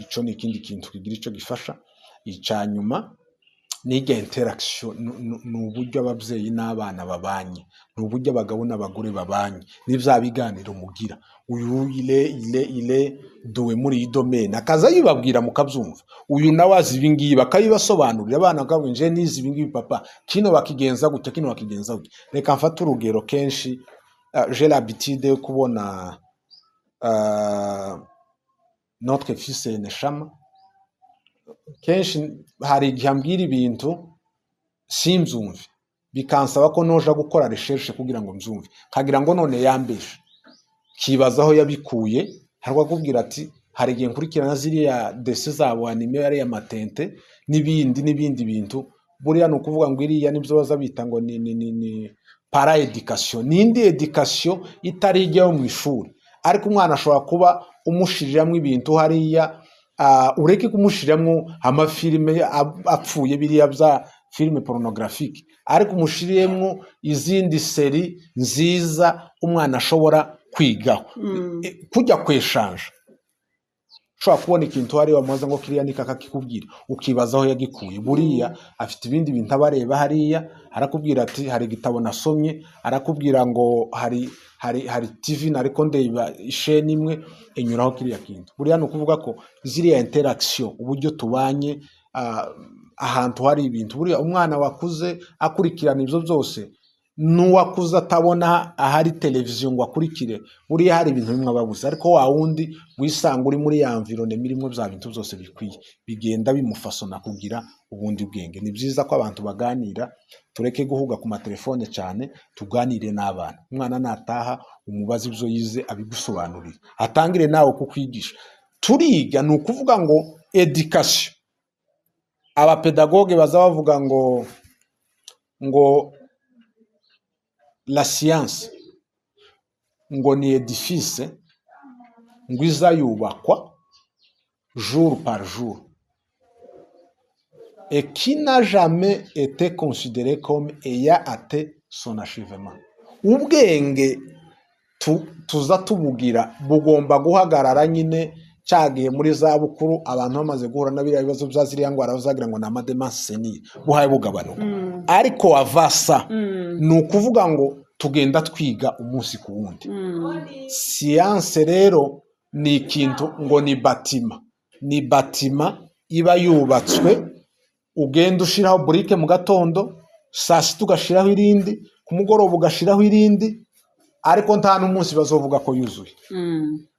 icyo ni ikindi kintu kigira icyo gifasha. Icya nyuma ni ijya interaction, ni uburyo ababyeyi n'abana babanye, ni uburyo abagabo n'abagore babanye, ni bya biganiro mugira. Uyu ile doué muri iyi domaine, akaza yibabwira mukabyumva. Uyu nawe azi ibi ngibi, bakabibasobanurira. Abana bakabwira: "Nje nize ibi ngibi papa, kino bakigenza gutya, kino bakigenza gutya." Reka mfate urugero. Kenshi j'ai l'habitude yo kubona notre fils Neshama, kenshi hari igihe ambwira ibintu simbyumve, bikansaba ko noja gukora recherche kugira ngo mbyumve, nkagira ngo none yambeshe, kibaza aho yabikuye. Hari akubwira ati: "Hari igihe nkurikirana ziriya dessins zabo animés, ariya matente n'ibindi n'ibindi bintu." Buriya ni ukuvuga ngo iriya nibyo baza bita ngo ni para-éducation, ni indi éducation itari ijyayo mu ishuri. Ariko umwana ashobora kuba umushiriramo ibintu hariya, ureke kumushiriramo amafilime apfuye, biriya bya film pornographique, ariko umushiriyemo izindi séries nziza umwana ashobora kwigaho. Kujya kweshanja, ushobora kubona ikintu hariya wamubaza ngo kiriya ni kakakikubwira, ukibaza aho yagikuye. Buriya afite ibindi bintu aba areba hariya. Arakubwira ati: "Hari igitabo nasomye." Arakubwira ngo hari TV nariko ndeba, isheni imwe inyuraho kiriya kintu. Buriya ni ukuvuga ko ziriya interaction, uburyo tubanye, ahantu hari ibintu, buriya umwana wakuze akurikirana ibyo byose n'uwakuze atabona ahari televiziyo ngo akurikire, buriya hari ibintu bimwe aba abuze. Ariko wa wundi wisanga uri muri ya environnement irimo bya bintu byose bikwiye, bigenda bimufasona kugira ubundi bwenge. Ni byiza ko abantu baganira, tureke guhuga ku matelefone cyane, tuganire n'abana. Umwana nataha umubaze ibyo yize, abigusobanurire, atangire nawe kukwigisha. Turiga, ni ukuvuga ngo éducation, abapédagogues baza bavuga ngo la science ngo ni édifice ngo iza yubakwa jour par jour et qui n'a jamais été considéré comme ayant atteint son achèvement. Ubwenge tuza tubugira bugomba guhagarara nyine cyagiye muri za bukuru, abantu bamaze guhura na biriya bibazo bya ziriya ndwara bazagira ngo ni amadémences séniles, buhaye bugabanuka. Ariko wavasa ni ukuvuga ngo tugenda twiga umunsi ku wundi. Science rero ni ikintu ngo ni bâtiment, ni bâtiment iba yubatswe, ugenda ushyiraho brique mu gatondo, saa sita ugashyiraho irindi, ku mugoroba ugashyiraho irindi, ariko nta n'umunsi bazovuga ko yuzuye.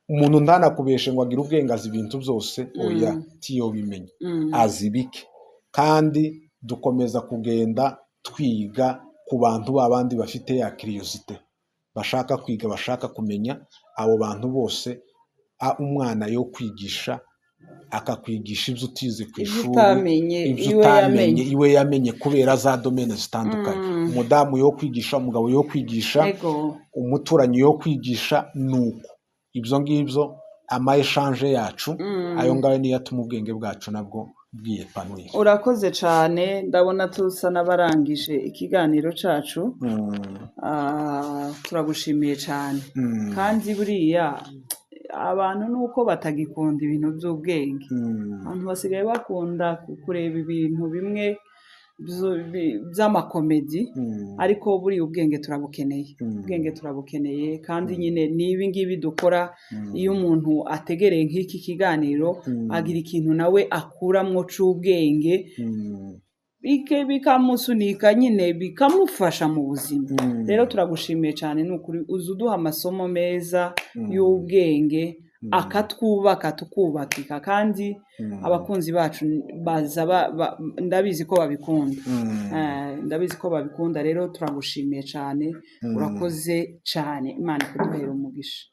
Umuntu ntanakubeshe ngo agire ubwenge, azi ibintu byose, oya, tiyo bimenya, azi bike. Kandi dukomeza kugenda twiga ku bantu babandi bafite ya curiosité, bashaka kwiga, bashaka kumenya. Abo bantu bose, umwana yo kwigisha, akakwigisha ibyo utize ku Ibyo ishuri, utamenye, ibyo iwe utamenye, yamenye. Iwe yamenye kubera za domaines zitandukanye. Umudamu yo kwigisha, umugabo yo kwigisha, umuturanyi yo kwigisha, nuko ibyo ngibyo ama échanges yacu, ayo ngayo niyo atuma ubwenge bwacu nabwo bwiyepanuye. Urakoze cyane. Ndabona tusa n'abarangije ikiganiro cyacu. Turagushimiye cyane. Kandi buriya abantu nuko batagikunda ibintu by'ubwenge, abantu basigaye bakunda kureba ibintu bimwe by'amacomédies, ariko buriya ubwenge turabukeneye. Ubwenge turabukeneye, kandi nyine n'ibi ngibi dukora, iyo umuntu ategereye nk'iki kiganiro, agira ikintu nawe akuramwo c'ubwenge, bikamusunika nyine, bikamufasha mu buzima. Rero turagushimiye cyane, ni ukuri uza uduha amasomo meza y'ubwenge, akatwubaka, tukubakika. Kandi abakunzi bacu baza ndabizi ko babikunda. Ndabizi ko babikunda. Rero turagushimiye cyane, urakoze cyane, Imana ikuduhera umugisha.